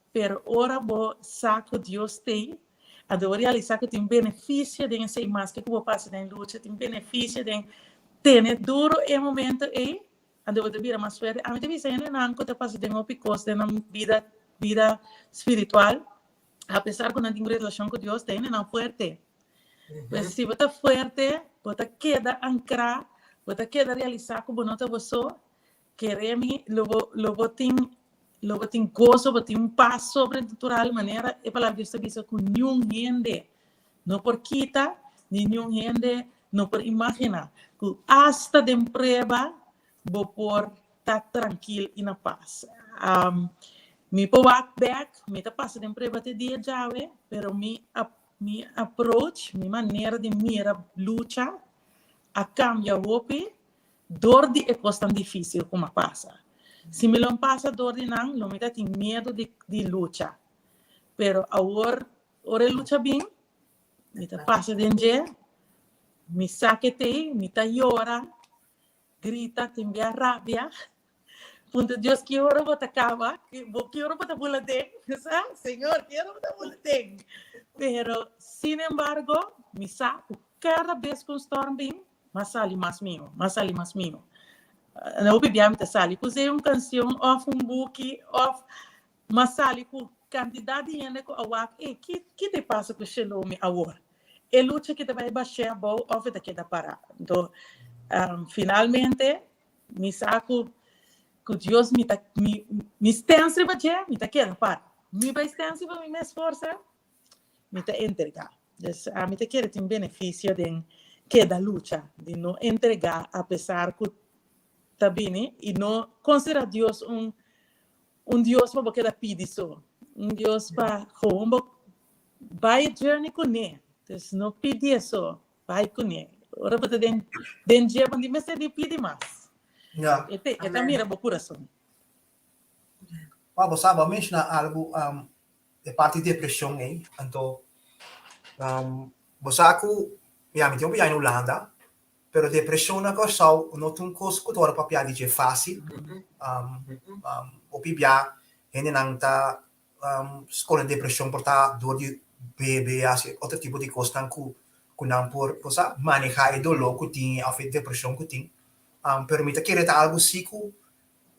[SPEAKER 8] pero ora bo sa ku Dios t'ei, anto bo realisá ku tin benefisio den esei maske ku bo pasa den lucha, tin benefisio den tene duro e momento ei, anto bo ta bira mas fuerte. Ami ta bisa hendenan ku ta pasa den hopi kos den nan bida, bida spiritual, Apesar ku nan tin un relashon ku Dios, ta hendenan fuerte. Pues si bo ta fuerte, bo ta keda ankrá, bo ta keda realisá ku bo no ta bo so, kere mi, lo bo, lo bo tin, lo bo tin goso, bo tin un pas sobrenatural, manera e palabra di Dios ta bisa ku niun hende no por kita, ni niun hende no por imaginá, ku asta den prueba bo por ta trankil i na pas. Mi por wak bek, mi ta pasa den prueba te dia djawe, pero mi mi approach, mi manera di mira lucha a cambia hopi dor di e cosnan dificil cu m'a pasa. Si mi lo pasa dor di nan, lo mi ta tin miedo di di lucha. Pero awor, ora e lucha bin, mi ta pasa den dje, mi sa ke t'ei, mi ta yora, grita, tin bia rabia. Punta Dios, ki ora bo ta kaba? Bo ki ora bo ta bula den? Sa? Señor, ki ora bo ta bula den? Pero, sin embargo, mi sa ku kada bes ku un storm bin, m'a sali mas mihó, m'a sali mas mihó. Na hopi bia mi ta sali ku sea un kansion òf un buki òf m'a sali ku kantidat di hende ku a wak, ey, ki ki ta pasa ku Shelomi awor? E lucha ki ta bai bash'é abou òf e ta keda pará? Anto, finalmente Mi sa ku ku Dios mi ta mi mi stens riba dje, mi ta keda para. Mi bai stens riba mi mes forsa, mi ta entregá. Dus ami ta kere tin benefisio den keda lucha, di no entregá apesar ku ta bini i no konsiderá Dios un un Dios pa bo keda pidi so, un Dios pa gewoon bo bai e journey kuné. Dus no pidié so, Bai kuné. Ora bo ta den den dje bo no mester di pidi mas.
[SPEAKER 4] Ja.
[SPEAKER 8] E te e ta mira bo kurason.
[SPEAKER 4] Pa bo sa bo a menshoná algu um, e parti depreshon ei, anto um, bo sa ku ya mi tin hopi aña na Hulanda, pero depreshon na Kòrsou no ta un kos ku ta wòrdu papia di dje fásil. Um, um, hopi bia hendenan ta Scola di depresion por ta door di bebe haci otro tipo di cosnan cu cu nan por cosa maneha e dolor cu tin of e depresion cu tin. Pero mi ta kere ta algo si cu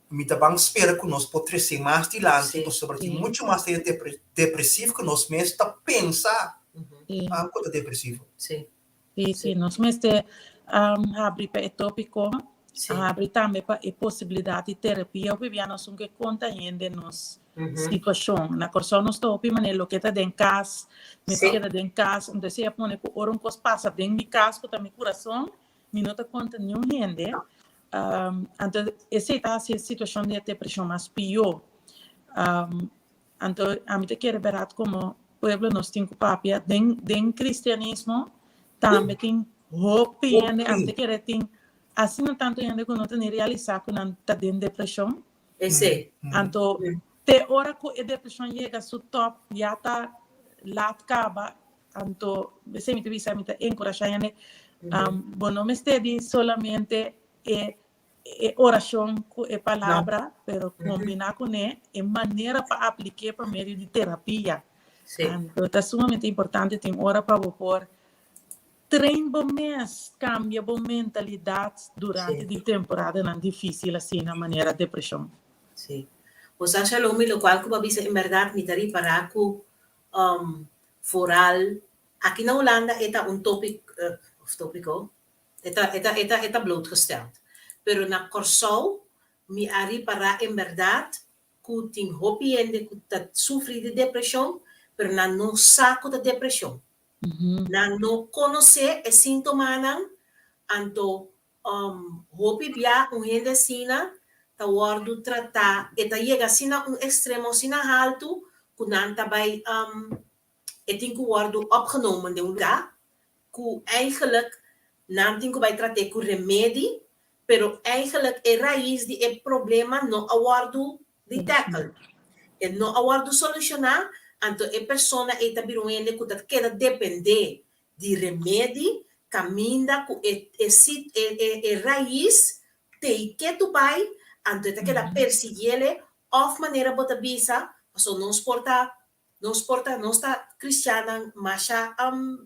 [SPEAKER 4] mi ta ban spera cu nos por trece mas dilanti pasobra tin mucho mas hende depresivo cu nos mes ta pensa cu ta depresivo.
[SPEAKER 8] Sí, sí, nos mester habri pa e tópiko, habri tambe pa e posibilidat di terapia. Hopi bia nos un ke konta hende nos situashon. Na Kòrsou nos ta hopi manera loke ta den kas, mester keda den kas. Entonces e a pone ku ora un kos pasa den mi kas ku ta mi kurason, mi no ta konta niun hende. Anto esei ta hasi e situashon di e depreshon mas pió. Anto ami ta kere bèrdat komo pueblo nos tin ku papia den den kristianismo tambe tin hopi hende ami ta kere tin asina tantu hende ku no ta ni realisá ku nan ta den depreshon.
[SPEAKER 3] Esei.
[SPEAKER 8] Anto te ora ku e depreshon yega su tòp ya ta lat kaba anto esei mi ta bisa mi ta enkurashá hende bo no mester di solamente e e orashon ku e palabra, pero kombiná kuné e manera pa aplik'é pa medio di terapia. Anto ta sumamente importante tin ora pa bo por train bo mes, kambia bo mentalidat durante di temporadanan difísil asina manera depreshon.
[SPEAKER 3] Sí. Bo sa Shalomi, lokual ku bo a bisa en bèrdat mi ta ripará ku foral aki na Hulanda e ta un tópik, of tópiko, E ta, e ta, e ta, e ta blootgesteld. Pero na Kòrsou mi a ripará en bèrdat ku tin hopi hende ku ta sufri di depreshon, pero nan no sa ku ta depreshon. Nan no konosé e síntomanan, anto hopi bia un hende asina ta wòrdu tratá, e ta yega asina un ekstremo asina haltu ku nan ta bai e tin ku wòrdu opgenomen den un lugá ku eigenlijk nan tin ku bai trat'é ku remedi, pero eigenlijk e rais di e problema no a wòrdu di tackle. E no a wòrdu solushoná, anto e persona ei ta bira un hende ku ta keda dependé di remedi kaminda ku e e e e e rais t'ei ketu bai, anto e ta keda persiguiele òf manera bo ta bisa, pasobra nos por ta Nos por ta, nos ta cristiannan masha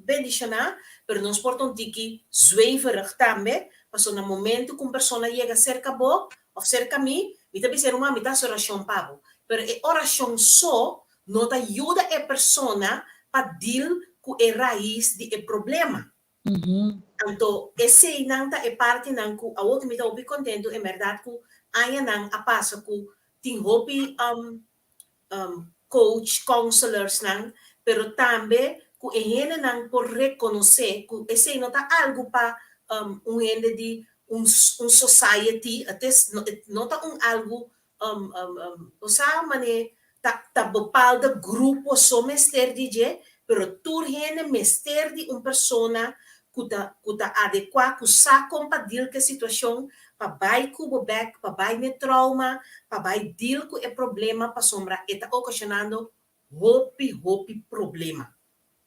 [SPEAKER 3] bendiciona, pero nos por ta un tiki zweverig tambe, pasobra na momento cu un persona yega cerca bo of cerca mi, mi ta bisa e ruman mi ta haci oracion pa bo, pero e oracion so no ta yuda e persona pa deal cu e rais di e problema. Anto eseinan ta e partinan cu awor cu mi ta hopi contento en berdad cu añanan a pasa cu tin hopi coach, counselorsnan, pero tambe ku e hendenan por rekonosé ku esei no ta algu pa un hende di un un society, it is no ta un algu bo sa mane. ta ta bepaalde grupo so mester di dje, pero tur hende mester di un persona ku ta ku ta adekuá, ku sa kon pa deal ku e situashon, pa bai ku bo bèk, pa bai n'e trauma, pa bai deal ku e problema pasobra e ta okashonando hopi hopi problema.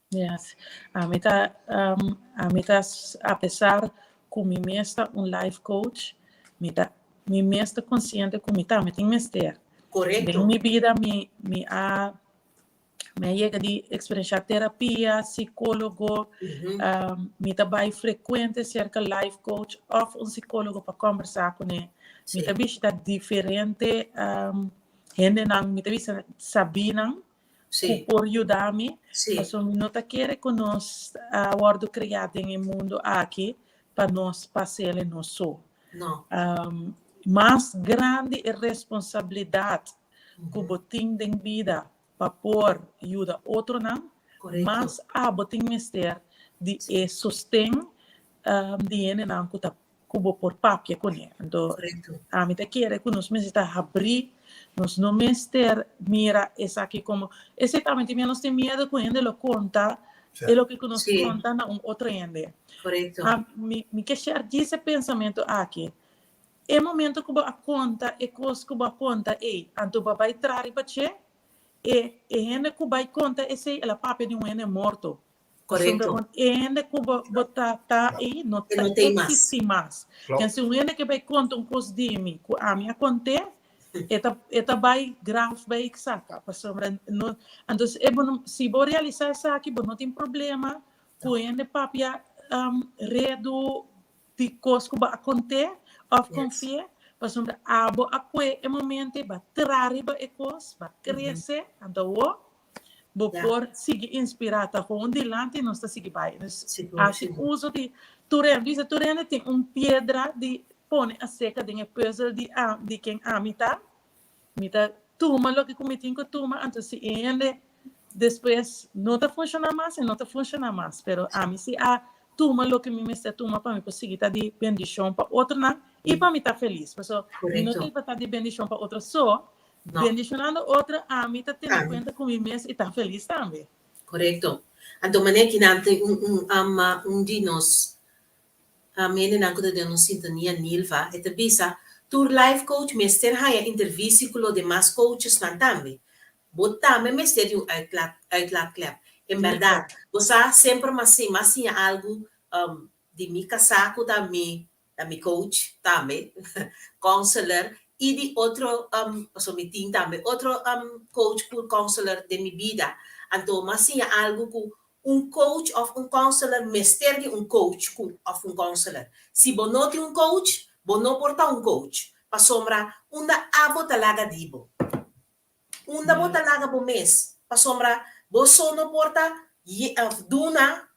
[SPEAKER 8] Yes. Ami ta ami ta apesar ku mi mes ta un life coach, mi ta mi mes ta konsiente ku mi tambe tin mester.
[SPEAKER 3] Korekto.
[SPEAKER 8] Den mi bida mi mi a mi a yega di eksperenshá terapia, sikólogo, mi ta bai frekuente serka life coach òf un sikólogo pa kòmbersá kuné. Mi ta bishita diferente hendenan, mi ta bisa sabínan ku por yuda mi, pasobra mi no ta kere ku nos a wòrdu kriá den e mundu aki pa nos pas'el nos so. Mas grandi e responsabilidat ku bo tin den bida pa por yuda otronan, mas abo tin mester di e sosten di hendenan ku ta ku bo por papia kuné. Anto ami ta kere ku nos mester ta habrí, nos no mester mira esaki komo, esei tambe tin nos tin miedu ku hende lo konta e loke ku nos konta na un otro hende. Mi mi ke share djis e pensamentu aki, e momento ku bo a konta e kos ku bo a konta ei, anto bo a bai traha riba dje, e e hende ku bai konta esei el a papia di un hende morto.
[SPEAKER 3] Korekto.
[SPEAKER 8] Pasobra un hende ku bo bo ta ta ei no
[SPEAKER 3] E
[SPEAKER 8] ta
[SPEAKER 3] no t'ei mas.
[SPEAKER 8] eksistí mas.
[SPEAKER 4] Klopt.
[SPEAKER 8] Ken si un hende ke bai konta un kos di mi ku ami a kont'é, e ta e ta bai graf bai saka. Pasobra no anto e bo no si bo realisá esaki bo no tin problema ku hende papia redu di kos ku bo a kont'é òf konfi'é, pasobra abo a kue e momento ei, bo a traha riba e kos, bo a krese, anto awor Bo por sigui inspirá, ta gewoon dilanti nos ta sigui bai. Dus hasi uso di tur hende. Bisa tur hende tin un piedra di pone aserka den e pùzel di di ken ami ta. Mi ta tuma loke ku mi tin ku tuma, anto si e hende despues no ta funshoná mas, e no ta funshoná mas. Pero ami si a tuma loke mi mester tuma pa mi por sigui ta di bendishon pa otronan i pa mi ta felis. Pasobra mi no tin pa ta di bendishon pa otro so,
[SPEAKER 3] No.
[SPEAKER 8] Bendicionando otro, ami ta tene
[SPEAKER 3] Ami.
[SPEAKER 8] cuenta cu mi mes y ta feliz tambe.
[SPEAKER 3] Correcto. Anto manera ki nan tin un un ama un di nos hendenan cu ta den nos sintonia Nilva e ta bisa tur life coach mester haya intervisi cu lo demas coachesnan tambe. Bo tambe mester di un uitlaat uitlaatklep. En berdad bo sa semper mas mas siña algo di mi casá cu ta mi ta mi coach tambe, counselor y di otro pasobra mi tin tambe otro coach cu counselor den mi bida. Anto mi a siña algo cu un coach of un counselor mester di un coach cu of un counselor. Si bo no tin un coach, bo no por ta un coach pasobra unda abo ta laga di bo. Unda bo ta laga bo mes pasobra bo so no por ta duna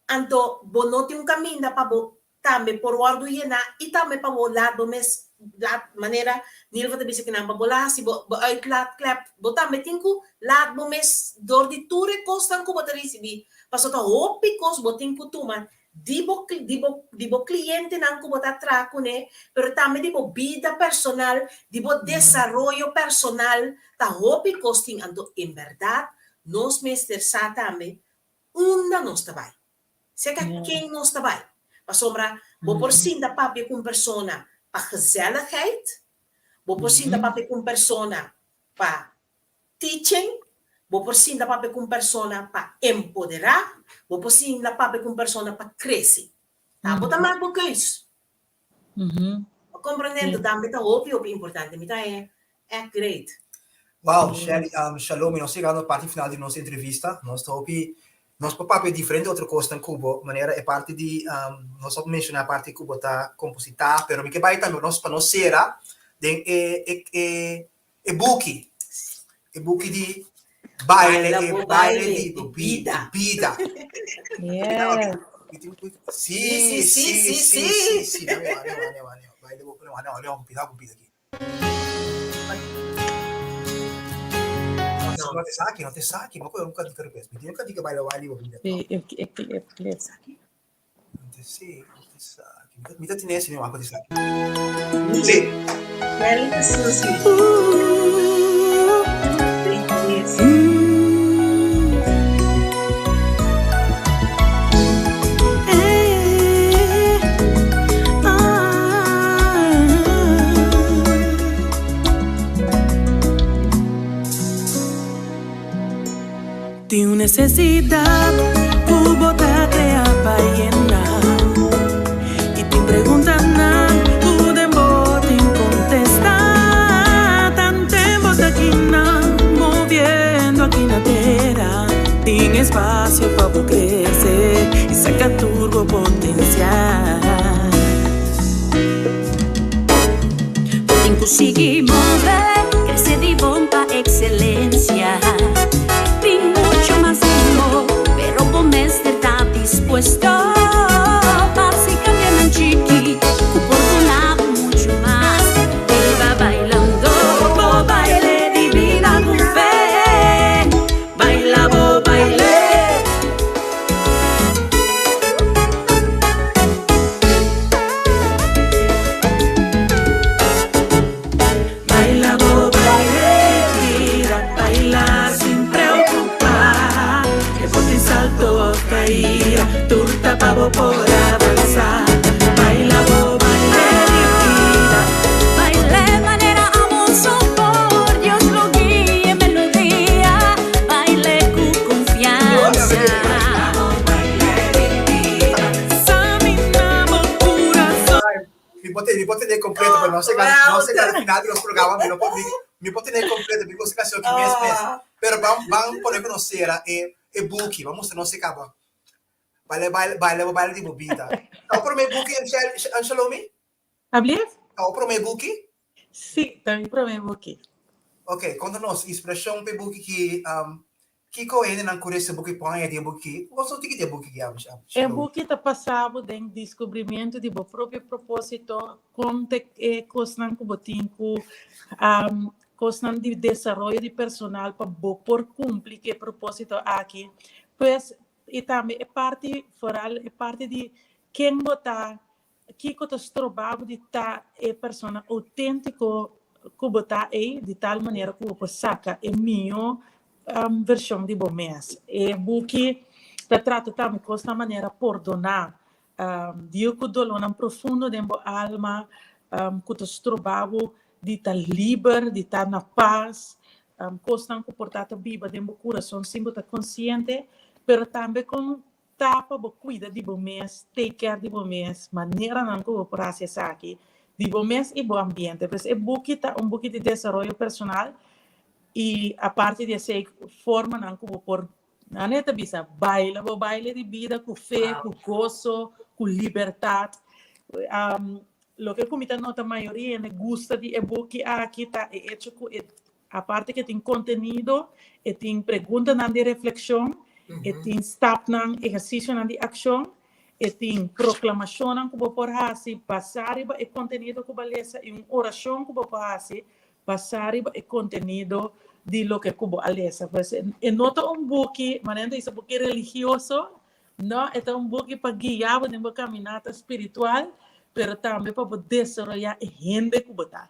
[SPEAKER 3] Anto bo no tin un kaminda pa bo tambe por wòrdu yená i tambe pa bo laat bo mes laat manera Nilva ta bisa kinan pa bo la hasi bo bo uitlaatklep bo tambe tin ku laat bo mes dor di tur e kosnan ku bo ta risibí pasobra ta hopi kos bo tin ku tuma di bo di bo di bo klientenan ku bo ta traha kuné pero tambe di bo bida personal di bo desaroyo personal ta hopi kos tin anto en bèrdat nos mester sa tambe Unda nos ta bai? Serka ken nos ta bai? Pasobra bo por sinta papia ku un persona pa gezelligheid, bo por sinta papia ku un persona pa teaching, bo por sinta papia ku un persona pa empoderá, bo por sinta papia ku un persona pa krese. Ta bo ta mak bo keus. Bo komprendé? Enton tambe ta hopi hopi importante. Mi ta haña ègt great.
[SPEAKER 4] Wow, Shelly, Shalom, nos a yega na parti final di nos entrevista. Nos ta hopi, nos por papia diferente otro kosnan ku bo, manera e parti di, nos a menshoná e parti ku bo ta kompositá, pero mi ke bai tambe nos pa nos sera den e e e e buki, e buki di baile, e baile di bo bida. Bida.
[SPEAKER 8] Yes.
[SPEAKER 4] Sí, sí, sí, sí, sí. Baile bo, no, no, no, pida, pida aquí. No te saki, no te saki, no puedo nunca dica pues. Mi nunca dica baila baile bo vida.
[SPEAKER 8] Sí, ik ik ik ik saki.
[SPEAKER 4] No te sí, no te saki. Mi ta tine si mi te saki. Sí.
[SPEAKER 3] Kelly Susi. Yes.
[SPEAKER 1] Tin un nesesidat ku bo ta krea pa yena I tin preguntanan ku den bo tin kontesta Tanten bo ta kinan moviendo aki na tera Tin espasio pa bo krese i saka tur bo potensial
[SPEAKER 10] Bo tin ku sigui move, krese di bon pa ekselensia. Tin mucho mas mihó, pero bo mester ta dispuesto pa hasi kambionan chiki ku por duna bo mucho mas. Biba bailando bo baile di bida ku fe. Baila bo baile.
[SPEAKER 1] Baila bo baile vida, baila sin preocupa Que bo tin salto of caida, tur ta pa bo por avanza Baila bo baile di vida.
[SPEAKER 10] Baile manera amo so por Dios lo guia melodia Baile cu confianza.
[SPEAKER 4] Mi por tene, mi por tene completo, pero no sé no sé al final de los programas, mi no por, mi, mi por tene completo, mi gusta canción ki mes mes. Pero ban, ban pone conocer a e, e buki, vamos no se caba. Baile, baile, baile, baile di bo bida. Ta o prome buki, Shalomi?
[SPEAKER 8] Ablief?
[SPEAKER 4] Ta o prome buki?
[SPEAKER 8] Sí, ta mi prome buki.
[SPEAKER 4] Ok, konta nos, inspirashon pa e buki ki, um, kiko hendenan ku resa buki por haña di e buki ki? Kos no tiki di e buki ki,
[SPEAKER 8] E buki ta pasa bo den diskubrimentu di bo propio propósito, kon ta e kosnan ku bo tin ku, um, kosnan di desaroyo di personal pa bo por kumpli ku e propósito aki. Pues, i tambe e parti, foral e parti di ken bo ta, Kiko ta stroba bo di ta e persona outéntiko ku bo ta ei, di tal manera ku bo por saka e mihó vershon di bo mes? E buki ta trata tambe kosnan manera pordoná, deal ku dolónan profundo den bo alma ku ta stroba bo di ta liber, di ta na pas, kosnan ku por ta ta biba den bo kurason sin bo ta konsiente, pero tambe kon Ta pa bo cuida di bo mes, take care di bo mes, maneranan cu bo por haci esaki di bo mes y bo ambiente. Pues e buki ta un buki di desaroyo personal y aparte di esey formanan cu bo por, nan ta bisa, baila bo baile di bida cu fe, cu goso, cu libertad. Loke cu mi ta nota mayoria hende gusta di e buki aki ta e hecho cu e Aparte ke tin kontenido, e tin preguntanan di reflekshon, e tin stapnan, ehersisionan di akshon, e tin proklamashonnan ku bo por hasi basá riba e kontenido ku bo a lesa i un orashon ku bo por hasi basá riba e kontenido di loke ku bo a lesa. Pues e no ta un buki, manera nan ta bisa buki religioso, no, e ta un buki pa guia bo den bo kaminata spiritual, pero tambe pa bo desaroyá e hende ku bo ta.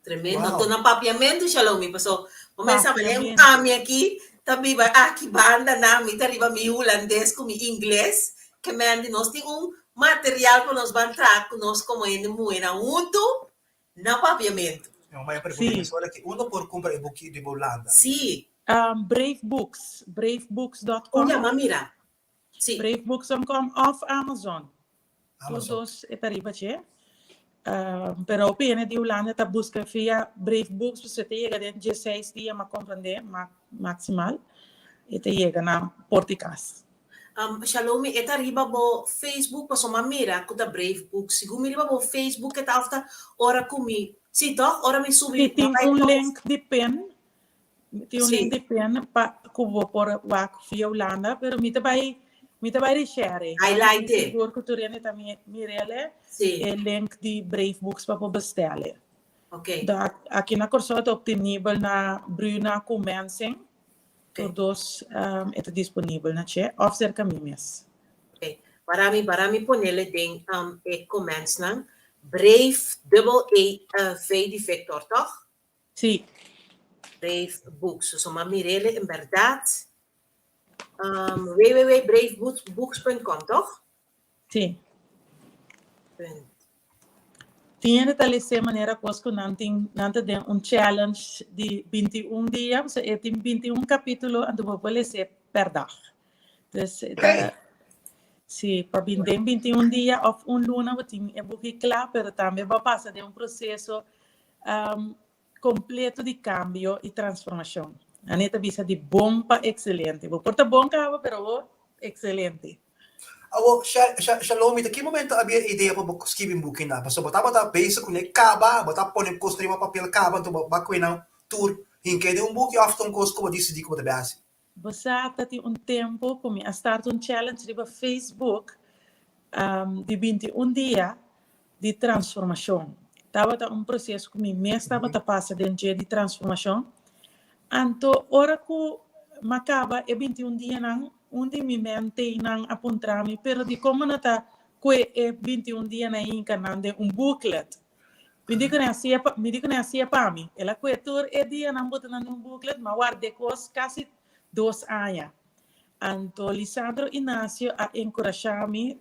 [SPEAKER 3] Tremendo.
[SPEAKER 4] Wow.
[SPEAKER 3] Anto na papiamentu Shalomi paso bo men sa mané un
[SPEAKER 8] Papiamentu.
[SPEAKER 3] ami aki ta biba aki banda na mi ta riba mi hulandes ku mi ingles ke men di nos tin un material ku nos ban traha ku nos komo hende muhénan huntu na papiamentu.
[SPEAKER 4] Mi maya pregunta
[SPEAKER 8] Sí.
[SPEAKER 4] mesora ki unda por kumpra e buki riba Hulanda?
[SPEAKER 3] Sí.
[SPEAKER 8] Brave Books, bravebooks.com.
[SPEAKER 3] Un yama mira. Sí.
[SPEAKER 8] Bravebooks.com of Amazon. Tur
[SPEAKER 4] Amazon.
[SPEAKER 8] dos e ta riba dje. Pero hopi hende di Hulanda ta buska via Brave Books, pasobra e ta yega den dieseis dia, m'a komprendé, maksimal. E ta yega na por di kas.
[SPEAKER 3] Shalomi, e ta riba bo Facebook, pasobra m'a mira ku ta Brave Books. Segun mi riba bo Facebook e ta òf ta ora ku mi, sí tòg? Ora mi subi,
[SPEAKER 8] Si tin
[SPEAKER 3] m'a bai
[SPEAKER 8] un
[SPEAKER 3] post.
[SPEAKER 8] link di pin, Tin un
[SPEAKER 3] Sí.
[SPEAKER 8] link di pen pa ku bo por wak via Hulanda, pero mi ta bai mi ta bai reshare.
[SPEAKER 3] Highlight e.
[SPEAKER 8] Sigur ku tur hende ta mir'el
[SPEAKER 3] Sí.
[SPEAKER 8] e link di Brave Books pa por bestel.
[SPEAKER 3] Ok.
[SPEAKER 8] Da aki na Kòrsou ta obtenibel na Bruna ku Mensing.
[SPEAKER 3] Ok.
[SPEAKER 8] Tur dos e ta disponibel na che òf serka mi mes.
[SPEAKER 3] Ok. Para mi para mi ponele den e commentsnan. Brave dubbel E V di Victor, tòg?
[SPEAKER 8] Sí.
[SPEAKER 3] Brave Books. So m'a mir'ele en berdad. Www.bravebooks.com, toch?
[SPEAKER 8] Sí.
[SPEAKER 3] Punt.
[SPEAKER 8] Tin hende ta lese manera kos ku nan tin nan ta den un challenge di 21 dia, so e tin 21 kapítulo anto bo por lese per dag. Dus e ta sí, pa bin den 21 dia òf un luna bo tin e buki kla, pero tambe bo a pasa den un proseso kompleto di kambio i transformashon. Anita bisa di bon pa ekselente. Bo por ta bon kaba, pero bo ekselente.
[SPEAKER 4] Awo, Shalom, mi ta ki momento a bira idea pa bo skibi un buki nan? Pasobra bo tabata bezig ku ne kaba, bo ta pone kos riba papel kaba, anto bo a kue nan tur hinke den un buki òf ta un kos ku bo disidí ku bo ta bai hasi?
[SPEAKER 8] Bo sa ta tin un tempu ku mi a start un challenge riba Facebook di 21 dia di transformashon. Tabata un proseso ku mi mes tabata pasa den dje di transformashon. Anto ora ku m'a kaba e 21 dianan, un di mi mentenan a puntra mi, pero dikon bo no ta kue e 21 dianan hinka nan den un booklet? Mi di ku nan hasié pa, mi di ku nan hasié pa mi. El a kue tur e dianan buta nan den un booklet, m'a ward'é kos kasi dos aña. Anto Lisandro Inacio a enkurashá mi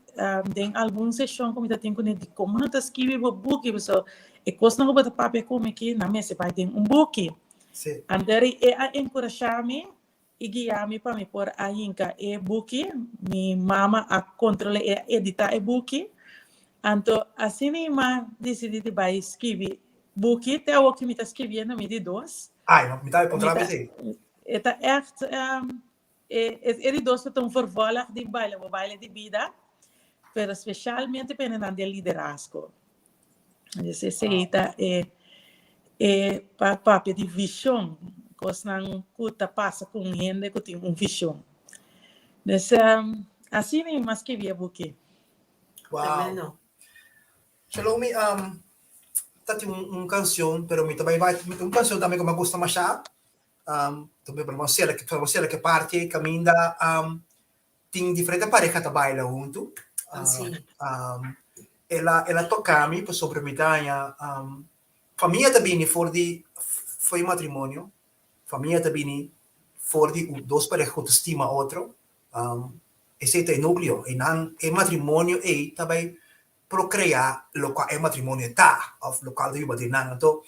[SPEAKER 8] den algun seshon ku mi ta tin kuné di komo no ta skibi bo buki pasobra e kosnan ku bo ta papia ku mi aki nan mester bai den un buki. Anto e a enkurashá mi i guia mi pa mi por a hinka e buki. Mi mama a kontrol'é e a editá e buki. Anto asina mi a disidí di bai skibi buki te awor ku mi ta skibiendo mi di dos.
[SPEAKER 4] Ai, mi ta kontra mi esei.
[SPEAKER 8] E ta ègt E e di dos ta un vervolg di Baila Bo Baile di Bida, pero specialmente pa hendenan den liderazgo. Dus esei ta e e pa papia di vision, kosnan ku ta pasa ku un hende ku tin un vision. Dus asina mi mas skibi e buki.
[SPEAKER 4] Wow.
[SPEAKER 3] Tremendo.
[SPEAKER 4] Shalomi, ta tin un kanshon, pero mi ta bai bai, un kanshon tambe ku mi a gusta masha, Marcela ke parti kaminda tin diferente pareha ta baila huntu. El a el a toka mi pasobra mi ta haña famia ta bini for di for di matrimonio, famia ta bini for di dos pareha ku ta stima otro. Esei ta e nukleo, einan e matrimonio ei ta bai procrea locual e matrimonio ta of locual ta yuba den nan. Anto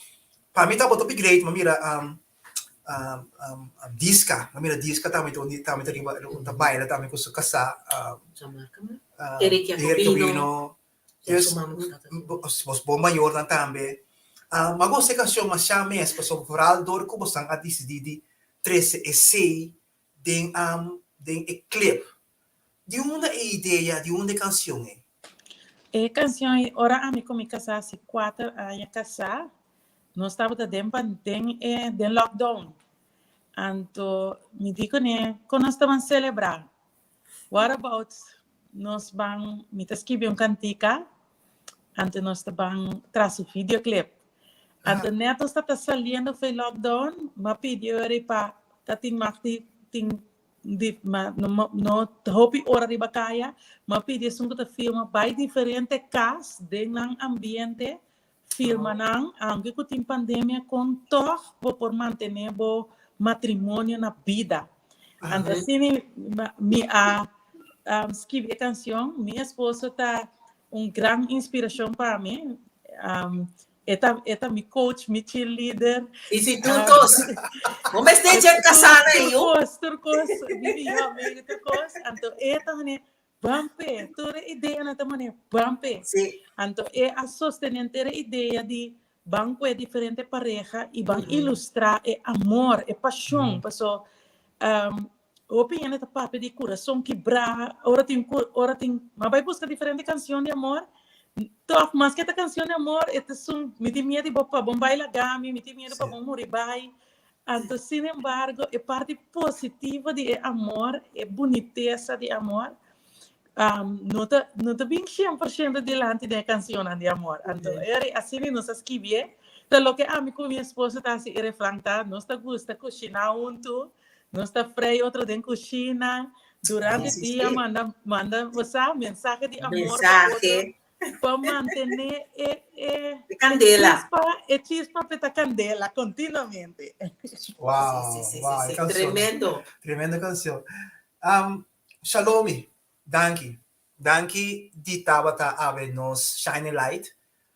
[SPEAKER 4] pa mi tabata hopi great, mi a mira Diska, mi a mira Diska tambe ta tambe ta riba ta baila tambe cu su casa
[SPEAKER 3] Eric
[SPEAKER 4] Jacobino, dus bos bo mayornan tambe. Mi a gosta e cancion masha mes pasobra vooral door cu bosnan a dicidi di trece esey den den e clip. Di unda e idea, di unda e kansion ei?
[SPEAKER 8] E kansion ei ora ami ku mi kasá hasi kuater aña kasá, nos tabata den pan den e den lockdown. Anto mi di kuné kon nos ta ban selebrá? What about nos ban mi ta skibi un kantika, anto nos ta ban tras su videoclip. Anto nèt nos tabata saliendo for e lockdown, mi a pidi ora pa ta tin mag di tin di ma no no hopi ora riba kaya, ma pidi esun ku ta filma bai diferente kas den nan ambiente filma nan, aunke ku tin pandemia kon tòg bo por mantené bo matrimonio na bida. Anto asina mi a skibi e kanshon, mi esposo ta un gran inspirashon pa mi. E ta, e ta mi coach, mi cheerleader.
[SPEAKER 3] Y si tur cos. Bo mester dje casá na
[SPEAKER 8] Tur
[SPEAKER 3] yu.
[SPEAKER 8] cos, tur cos. Mi mihó amigo, tur cos. Anto e ta mane, ban p'e. Tur e ideanan ta mane, ban p'e.
[SPEAKER 3] Sí.
[SPEAKER 8] Anto e a sostené henter e idea di ban ku e diferente pareha i ban ilustrá e amor, e pashon. Paso, hopi hende ta papia di kurason kibrá, ora tin ku ora tin m'a bai buska diferente kanshon di amor, tòg maske ta kanshon di amor e ta esun mi tin miedu di bo pa bo bai laga mi, mi tin miedu pa bo muri bai, anto sin embargo e parti positivo di e amor, e bunitesa di amor no ta no ta bin shen por shento dilanti den e kanshonnan di amor, anto e asina nos a skibié, ta loke ami ku mi esposo ta hasi e refran ta nos ta gusta kushiná huntu. Nos ta frei otro den kushina. Durante dia manda manda bo sa mensahe di amor pa otro.
[SPEAKER 3] Mensahe.
[SPEAKER 8] Pa mantené e
[SPEAKER 3] e E candela.
[SPEAKER 8] chispa, e chispa pe ta candela continuamente.
[SPEAKER 4] Wow,
[SPEAKER 3] Sí, sí, sí,
[SPEAKER 4] wow,
[SPEAKER 3] sí,
[SPEAKER 4] e
[SPEAKER 3] sí.
[SPEAKER 4] canción.
[SPEAKER 3] Tremendo.
[SPEAKER 4] Tremendo canción. Um, Shalomi, danki. Danki di tabata awe nos shining light.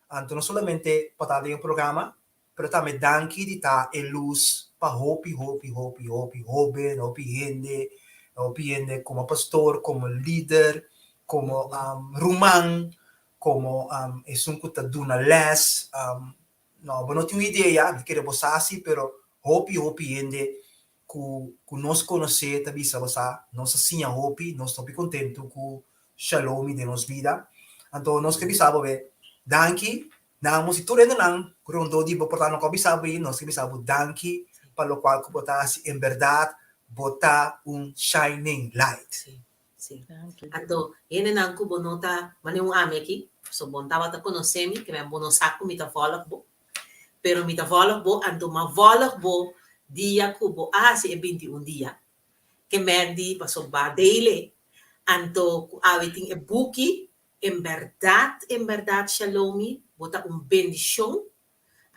[SPEAKER 4] Anto no solamente pa ta den e programa, pero tambe danki di ta e lus pa hopi, hopi, hopi, hopi hoben, hopi hende, hopi hende komo pastor, komo lider, komo ruman, komo esun ku ta duna les. No, bo no tin un idea, mi ta kere bo sa si, pero hopi, hopi hende ku ku nos konosé ta bisa bo sa, nos a siña hopi, nos ta hopi kontentu ku Shalomi den nos bida. Anto nos ke bisa bo be, danki, namos i tur hendenan ku rondó di bo por ta no ku a bisa bo ei, nos ke bisa bo danki pa lokual ku bo ta hasi, en bèrdat bo ta un shining light.
[SPEAKER 3] Sí, sí. Anto hendenan ku bo no ta manera un ami aki, pasobra bo no tabata konosé mi, ke men bo no sa ku mi ta vòlg bo, Pero mi ta vòlg bo, anto m'a vòlg bo dia ku bo a hasi e 21 dia. Ke mèr di pasobra dele, anto ku awe tin e buki, en bèrdat, en bèrdat, Shalomi, bo ta un bendishon,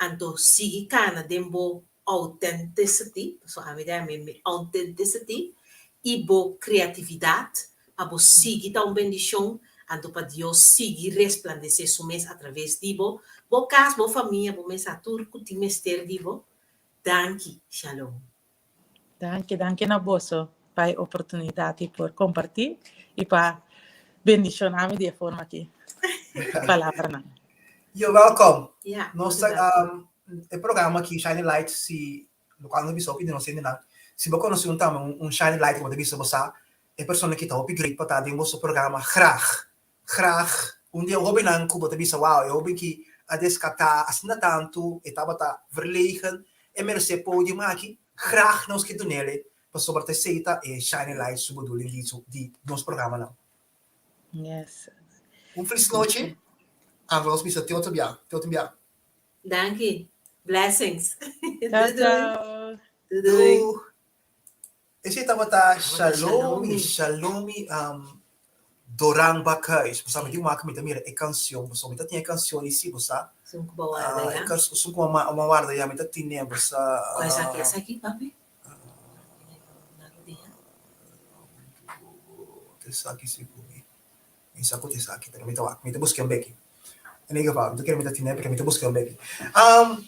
[SPEAKER 3] anto sigui kana den bo authenticity, pasobra ami ta yama mi authenticity, i bo kreatividat, pa bo sigui ta un bendishon, anto pa Dios sigui resplandesé su mes atraves di bo, bo kas, bo famia, bo mesa, tur ku tin mester di bo. Danki. Shalom.
[SPEAKER 8] Danki, danki na boso pa e oportunidat di por kompartí i pa bendishoná mi di e forma aki. Palabranan.
[SPEAKER 4] You're welcome.
[SPEAKER 3] Ja,
[SPEAKER 4] Nos
[SPEAKER 3] hopi
[SPEAKER 4] ta,
[SPEAKER 3] danki.
[SPEAKER 4] um, e programa aki, Shining Light, si Lokual nos bisa hopi di nos hendenan, si bo konosé un tambe un shining light ku bo ta bisa bo sa, e persona ki ta hopi great pa ta den boso programa graag, graag un di e hobennan ku bo ta bisa wow e hoben ki a deskatá asina tantu, e tabata verlegen, e meresé podium aki, graag nos ke dunele pasobra ta esei ta e shining light su bedoeling di su di nos programanan.
[SPEAKER 8] Yes.
[SPEAKER 4] Un felis nochi, anto nos bisa te otro bia, te otro bia.
[SPEAKER 3] Danki. Blessings.
[SPEAKER 8] Ciao,
[SPEAKER 3] Doei doei.
[SPEAKER 8] ciao.
[SPEAKER 3] Doei doei.
[SPEAKER 4] Doeg. Esei tabata
[SPEAKER 3] Tabata
[SPEAKER 4] Shalomi,
[SPEAKER 3] Shalomi.
[SPEAKER 4] Shalomi um, Doran Bakhuis. Bo sa, mi
[SPEAKER 3] Sí.
[SPEAKER 4] tin wak mi ta mira e kansion, bo sa, mi ta tin e kansion i si, bo sa.
[SPEAKER 3] Esun ku bo warda
[SPEAKER 4] Ah, e
[SPEAKER 3] ya.
[SPEAKER 4] kans, esun ku mama, mama warda ya, mi ta tine, bo sa.
[SPEAKER 3] Kua esaki?
[SPEAKER 4] Ah,
[SPEAKER 3] Esaki, papi?
[SPEAKER 4] Esaki sigur mi. Mi sa ku ta esaki, pero mi ta wak, mi ta buska un beki. En ieder geval, mi ta kere mi ta tine, pero mi ta buska un beki. Um,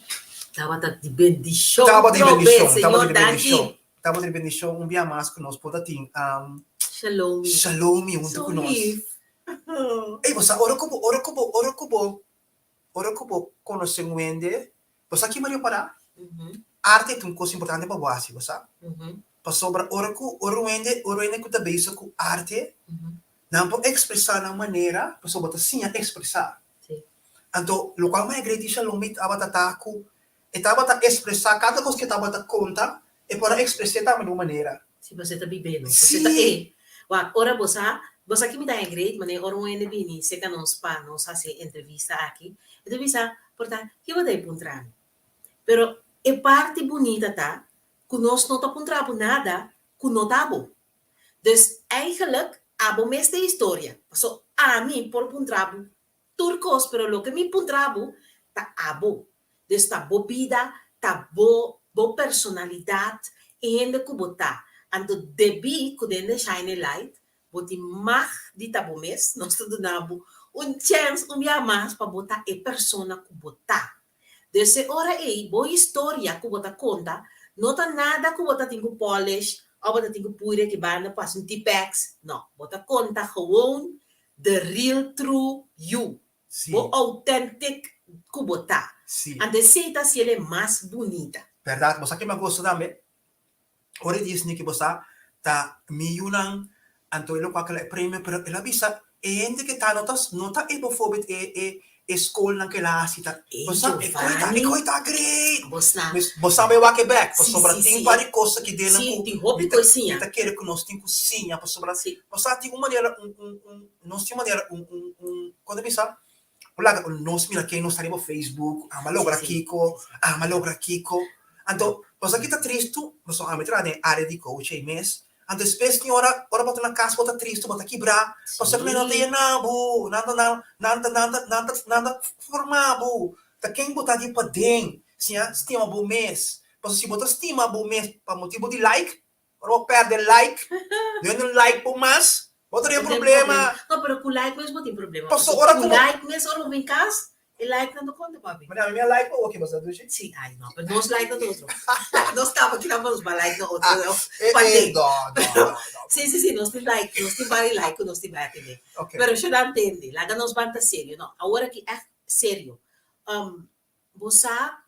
[SPEAKER 3] Tabata di bendishon
[SPEAKER 4] tabata di
[SPEAKER 3] trobe,
[SPEAKER 4] bendishon, tabata
[SPEAKER 3] Señor,
[SPEAKER 4] di
[SPEAKER 3] danki.
[SPEAKER 4] bendishon. Tabata di bendishon un bia mas ku nos por ta tin um,
[SPEAKER 3] Shalomi.
[SPEAKER 4] Shalomi huntu
[SPEAKER 3] So
[SPEAKER 4] ku nos.
[SPEAKER 3] lief.
[SPEAKER 4] Ey, bo sa, ora ku bo, ora ku bo, ora ku bo, ora ku bo konosé un hende, bo sa ki Maria para? Arte ta un kos importante pa bo hasi, bo sa? Pasobra ora ku, ora un hende, ora un hende ku ta bezig ku arte, Nan por expresá nan manera, pasobra bo ta siña expresá. Anto, lokual Maya Greti Shalomit tabata ta ku e tabata expresá kada kos ku e tabata konta, e por a expres'é tambe di un manera.
[SPEAKER 3] Si bo ta bib'é, no? Bo ta e. Wak, ora bo sa, bo sa ki mi ta haña great, manera ora un hende bini serka nos pa nos hasi e entrevista aki, e ta bisa, por ta, ki bo ta e puntra mi? Pero e parti bunita ta ku nos no ta puntra bo nada ku no ta bo. Dus eigenlijk abo mes ta e historia. Paso ami por puntra bo tur kos pero loke mi puntra bo ta abo. Dus ta bo bida, ta bo bo personalidat, e hende ku bo ta. Anto debí ku den The Shining Light bo tin mag di ta bo mes, nos ta duna bo un chèns un bia mas pa bo ta e persona ku bo ta. Dus e ora ei bo historia ku bo ta konta no ta nada ku bo ta tin ku polish òf bo ta tin ku puri aki banda pa hasi un T-pex. No, bo ta konta gewoon the real true you,
[SPEAKER 4] Sí.
[SPEAKER 3] bo authentic ku bo ta.
[SPEAKER 4] Sí.
[SPEAKER 3] Anto esei ta hasiel e mas bunita.
[SPEAKER 4] Bèrdat, bo sa ke mi a gosta tambe? Ora e Disney ke bo sa ta mi yunan anto e lo cual e premio pero el a bisa e hende ke ta no ta no ta e bijvoorbeeld e e e scolnan ke el a haci ta
[SPEAKER 3] Ey
[SPEAKER 4] bo sa e coy ta e
[SPEAKER 3] Giovanni
[SPEAKER 4] coy ta great
[SPEAKER 3] bo sa
[SPEAKER 4] mes bo sa bay wak e bek
[SPEAKER 3] si
[SPEAKER 4] pasobra
[SPEAKER 3] si
[SPEAKER 4] tin
[SPEAKER 3] si
[SPEAKER 4] par di cosa ki den nan
[SPEAKER 3] si
[SPEAKER 4] cu
[SPEAKER 3] tin
[SPEAKER 4] mi
[SPEAKER 3] hopi
[SPEAKER 4] ta
[SPEAKER 3] coy
[SPEAKER 4] mi
[SPEAKER 3] siña
[SPEAKER 4] ta kere cu nos tin cu siña pasobra
[SPEAKER 3] si
[SPEAKER 4] bo sa tin un manera un un un nos tin un manera un un un con ta bisa Bo laga nos mira ken nos ta riba Facebook, ama
[SPEAKER 3] Si,
[SPEAKER 4] logra
[SPEAKER 3] si,
[SPEAKER 4] kiko,
[SPEAKER 3] si, si.
[SPEAKER 4] ama logra kiko. Anto, pasobra ki ta tristu, pasobra ami traha den e área di coach ei mes, Anto despues tin ora, ora bo ta na kas bo ta tristu, bo ta kibrá, pasobra ku nan no ta yena bo, nan ta nan nan ta nan ta nan ta nan ta forma bo. Ta ken bo ta di paden, siña stima bo mes. Pasobra si bo ta stima bo mes pa motibu di like, ora bo pèrdè like, no hende no like bo mas, bo ta den problema.
[SPEAKER 3] No, pero ku like mes bo tin problema.
[SPEAKER 4] Pasobra ora ku
[SPEAKER 3] bo like mes ora bo bin kas, E like nan ta konta papi.
[SPEAKER 4] Mane ami mi a like pa oki basta dushi.
[SPEAKER 3] Si, ai no, pero nos like na otro. Nos kaba kila pa nos ba like na otro.
[SPEAKER 4] Ah, eh,
[SPEAKER 3] Pa
[SPEAKER 4] eh,
[SPEAKER 3] te.
[SPEAKER 4] no, no, no, no.
[SPEAKER 3] Si, si, si, nos tin like, nos tin bari like ku nos tin bai atende.
[SPEAKER 4] Okay.
[SPEAKER 3] Pero yo no entende, laga nos ban ta serio. No, awor aki echt serio. Um, bo sa,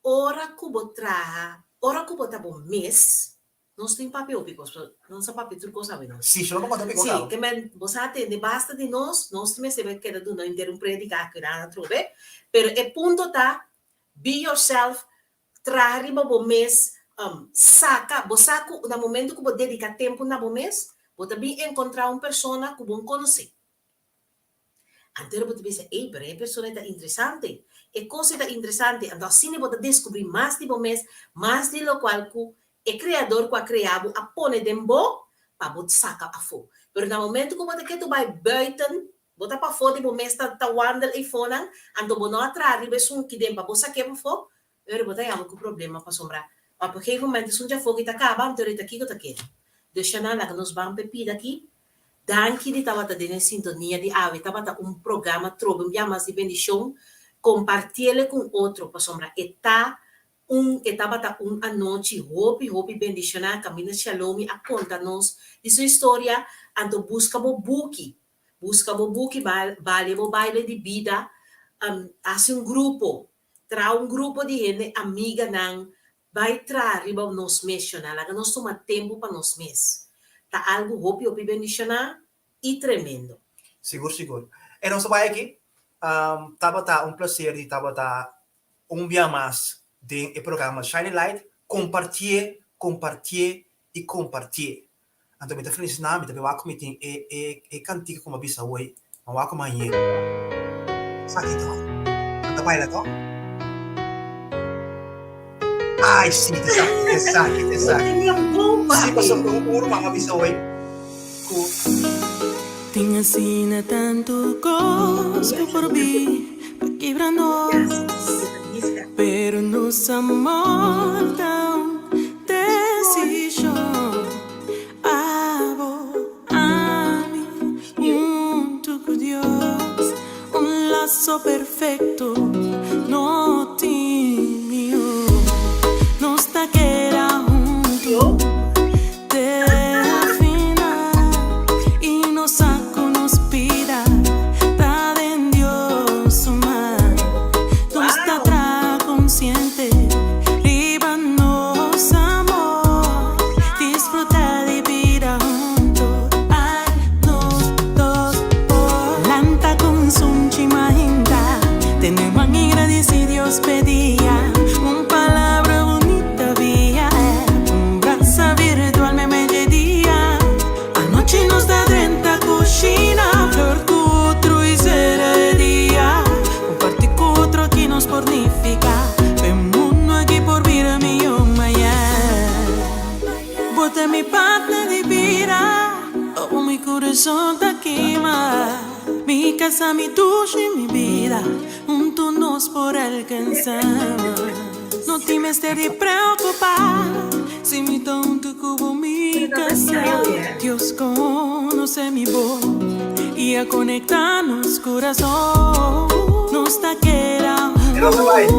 [SPEAKER 3] ora ku bo traha, ora ku bo ta bo mes, Nos tin papia hopi kos, pero nos a papia tur kos awe nos.
[SPEAKER 4] Sí, solo pa konta hopi kos
[SPEAKER 3] Sí,
[SPEAKER 4] awe.
[SPEAKER 3] ke men bo sa tende basta di nos, nos mester bai keda duna henter un predika aki nan atrobe, pero e punto ta, be yourself, traha riba bo mes, saka, bo sa ku na momento ku bo dedika tempu na bo mes, bo ta bin enkontra un persona ku bo konosé. Anto bo ta bisa, ey, pero e persona ei ta interesante. E kos ei ta interesante. Anto asina bo ta deskubrí mas di bo mes, mas di lokual ku e Kreador ku a krea bo a pone den bo pa bo saka afó. Pero na momento ku bo ta ke tu bai buiten, bo ta pafó di bo mes ta ta wandel eifonan, anto bo no a traha riba esun kiden pa bo sak'é pafó, Ora bo ta yama ku problema pasobra op een gegeven moment esun djafogo i ta kaba, anto rita kiko ta keda? Dus Shana laga nos ban p'e pida aki. Danki di tabata den e sintonia di awe, tabata un programa trobe un bia mas di bendishon, kompartiele ku otro pasobra e ta un e tabata un anochi hopi hopi bendishoná kaminda Shalomi a konta nos di su historia, anto buska bo buki, buska bo buki balia bo baile di bida, hasi un grupo Traha un grupo di hende amiganan bai traha riba nos mes shona. Laga nos tuma tempu pa nos mes. Ta algu hopi hopi bendishoná i tremendo.
[SPEAKER 4] Sigur sigur. E nos ta bai aki. Tabata un placer di tabata un bia mas den e programa Shining Light. Compartié, compartié i compartié. Anto mi ta feliz na mi ta wak ku mi tin e e e kantika ku mi a bisa awor mi wak ku mi hañ'é. Esaki to? Nan ta baila to? Ai si, ta esaki, ta esaki, ta esaki. Si pasobra un un ruman a bisa awor ku.
[SPEAKER 11] Tin asina tantu kos ku por bi pa kibra nos, pero nos amor ta un Desishon abo, ami, huntu ku Dios, un laso perfekto no tin mihó. Nos ta keda huntu te al final i nos sa ku nos bida ta den Dios su man. Nos ta traha konsiente riba nos amor, disfruta di bida hunto, ay nos dos por. Lanta con sunchi mahinta, tene man y gradici Dios p'e dia, un palabra bunita via app, un brasa virtual meme dje dia. Anochi nos ta drenta cushina, flor cu otro y cera e dia. Comparti cu otro aki nos por nifica, p'e mundo aki por bira miyo mañana. Bo ta mi partner di bida, abo mi corazon ta kima. Mi casa, mi dushi, mi bida, hunto nos por alcansa. No tin mester di preocupa, si mi ta hunto cu bo mi casa. Dios conoce mi bo y a conecta nos corazon. Nos ta keda hunto.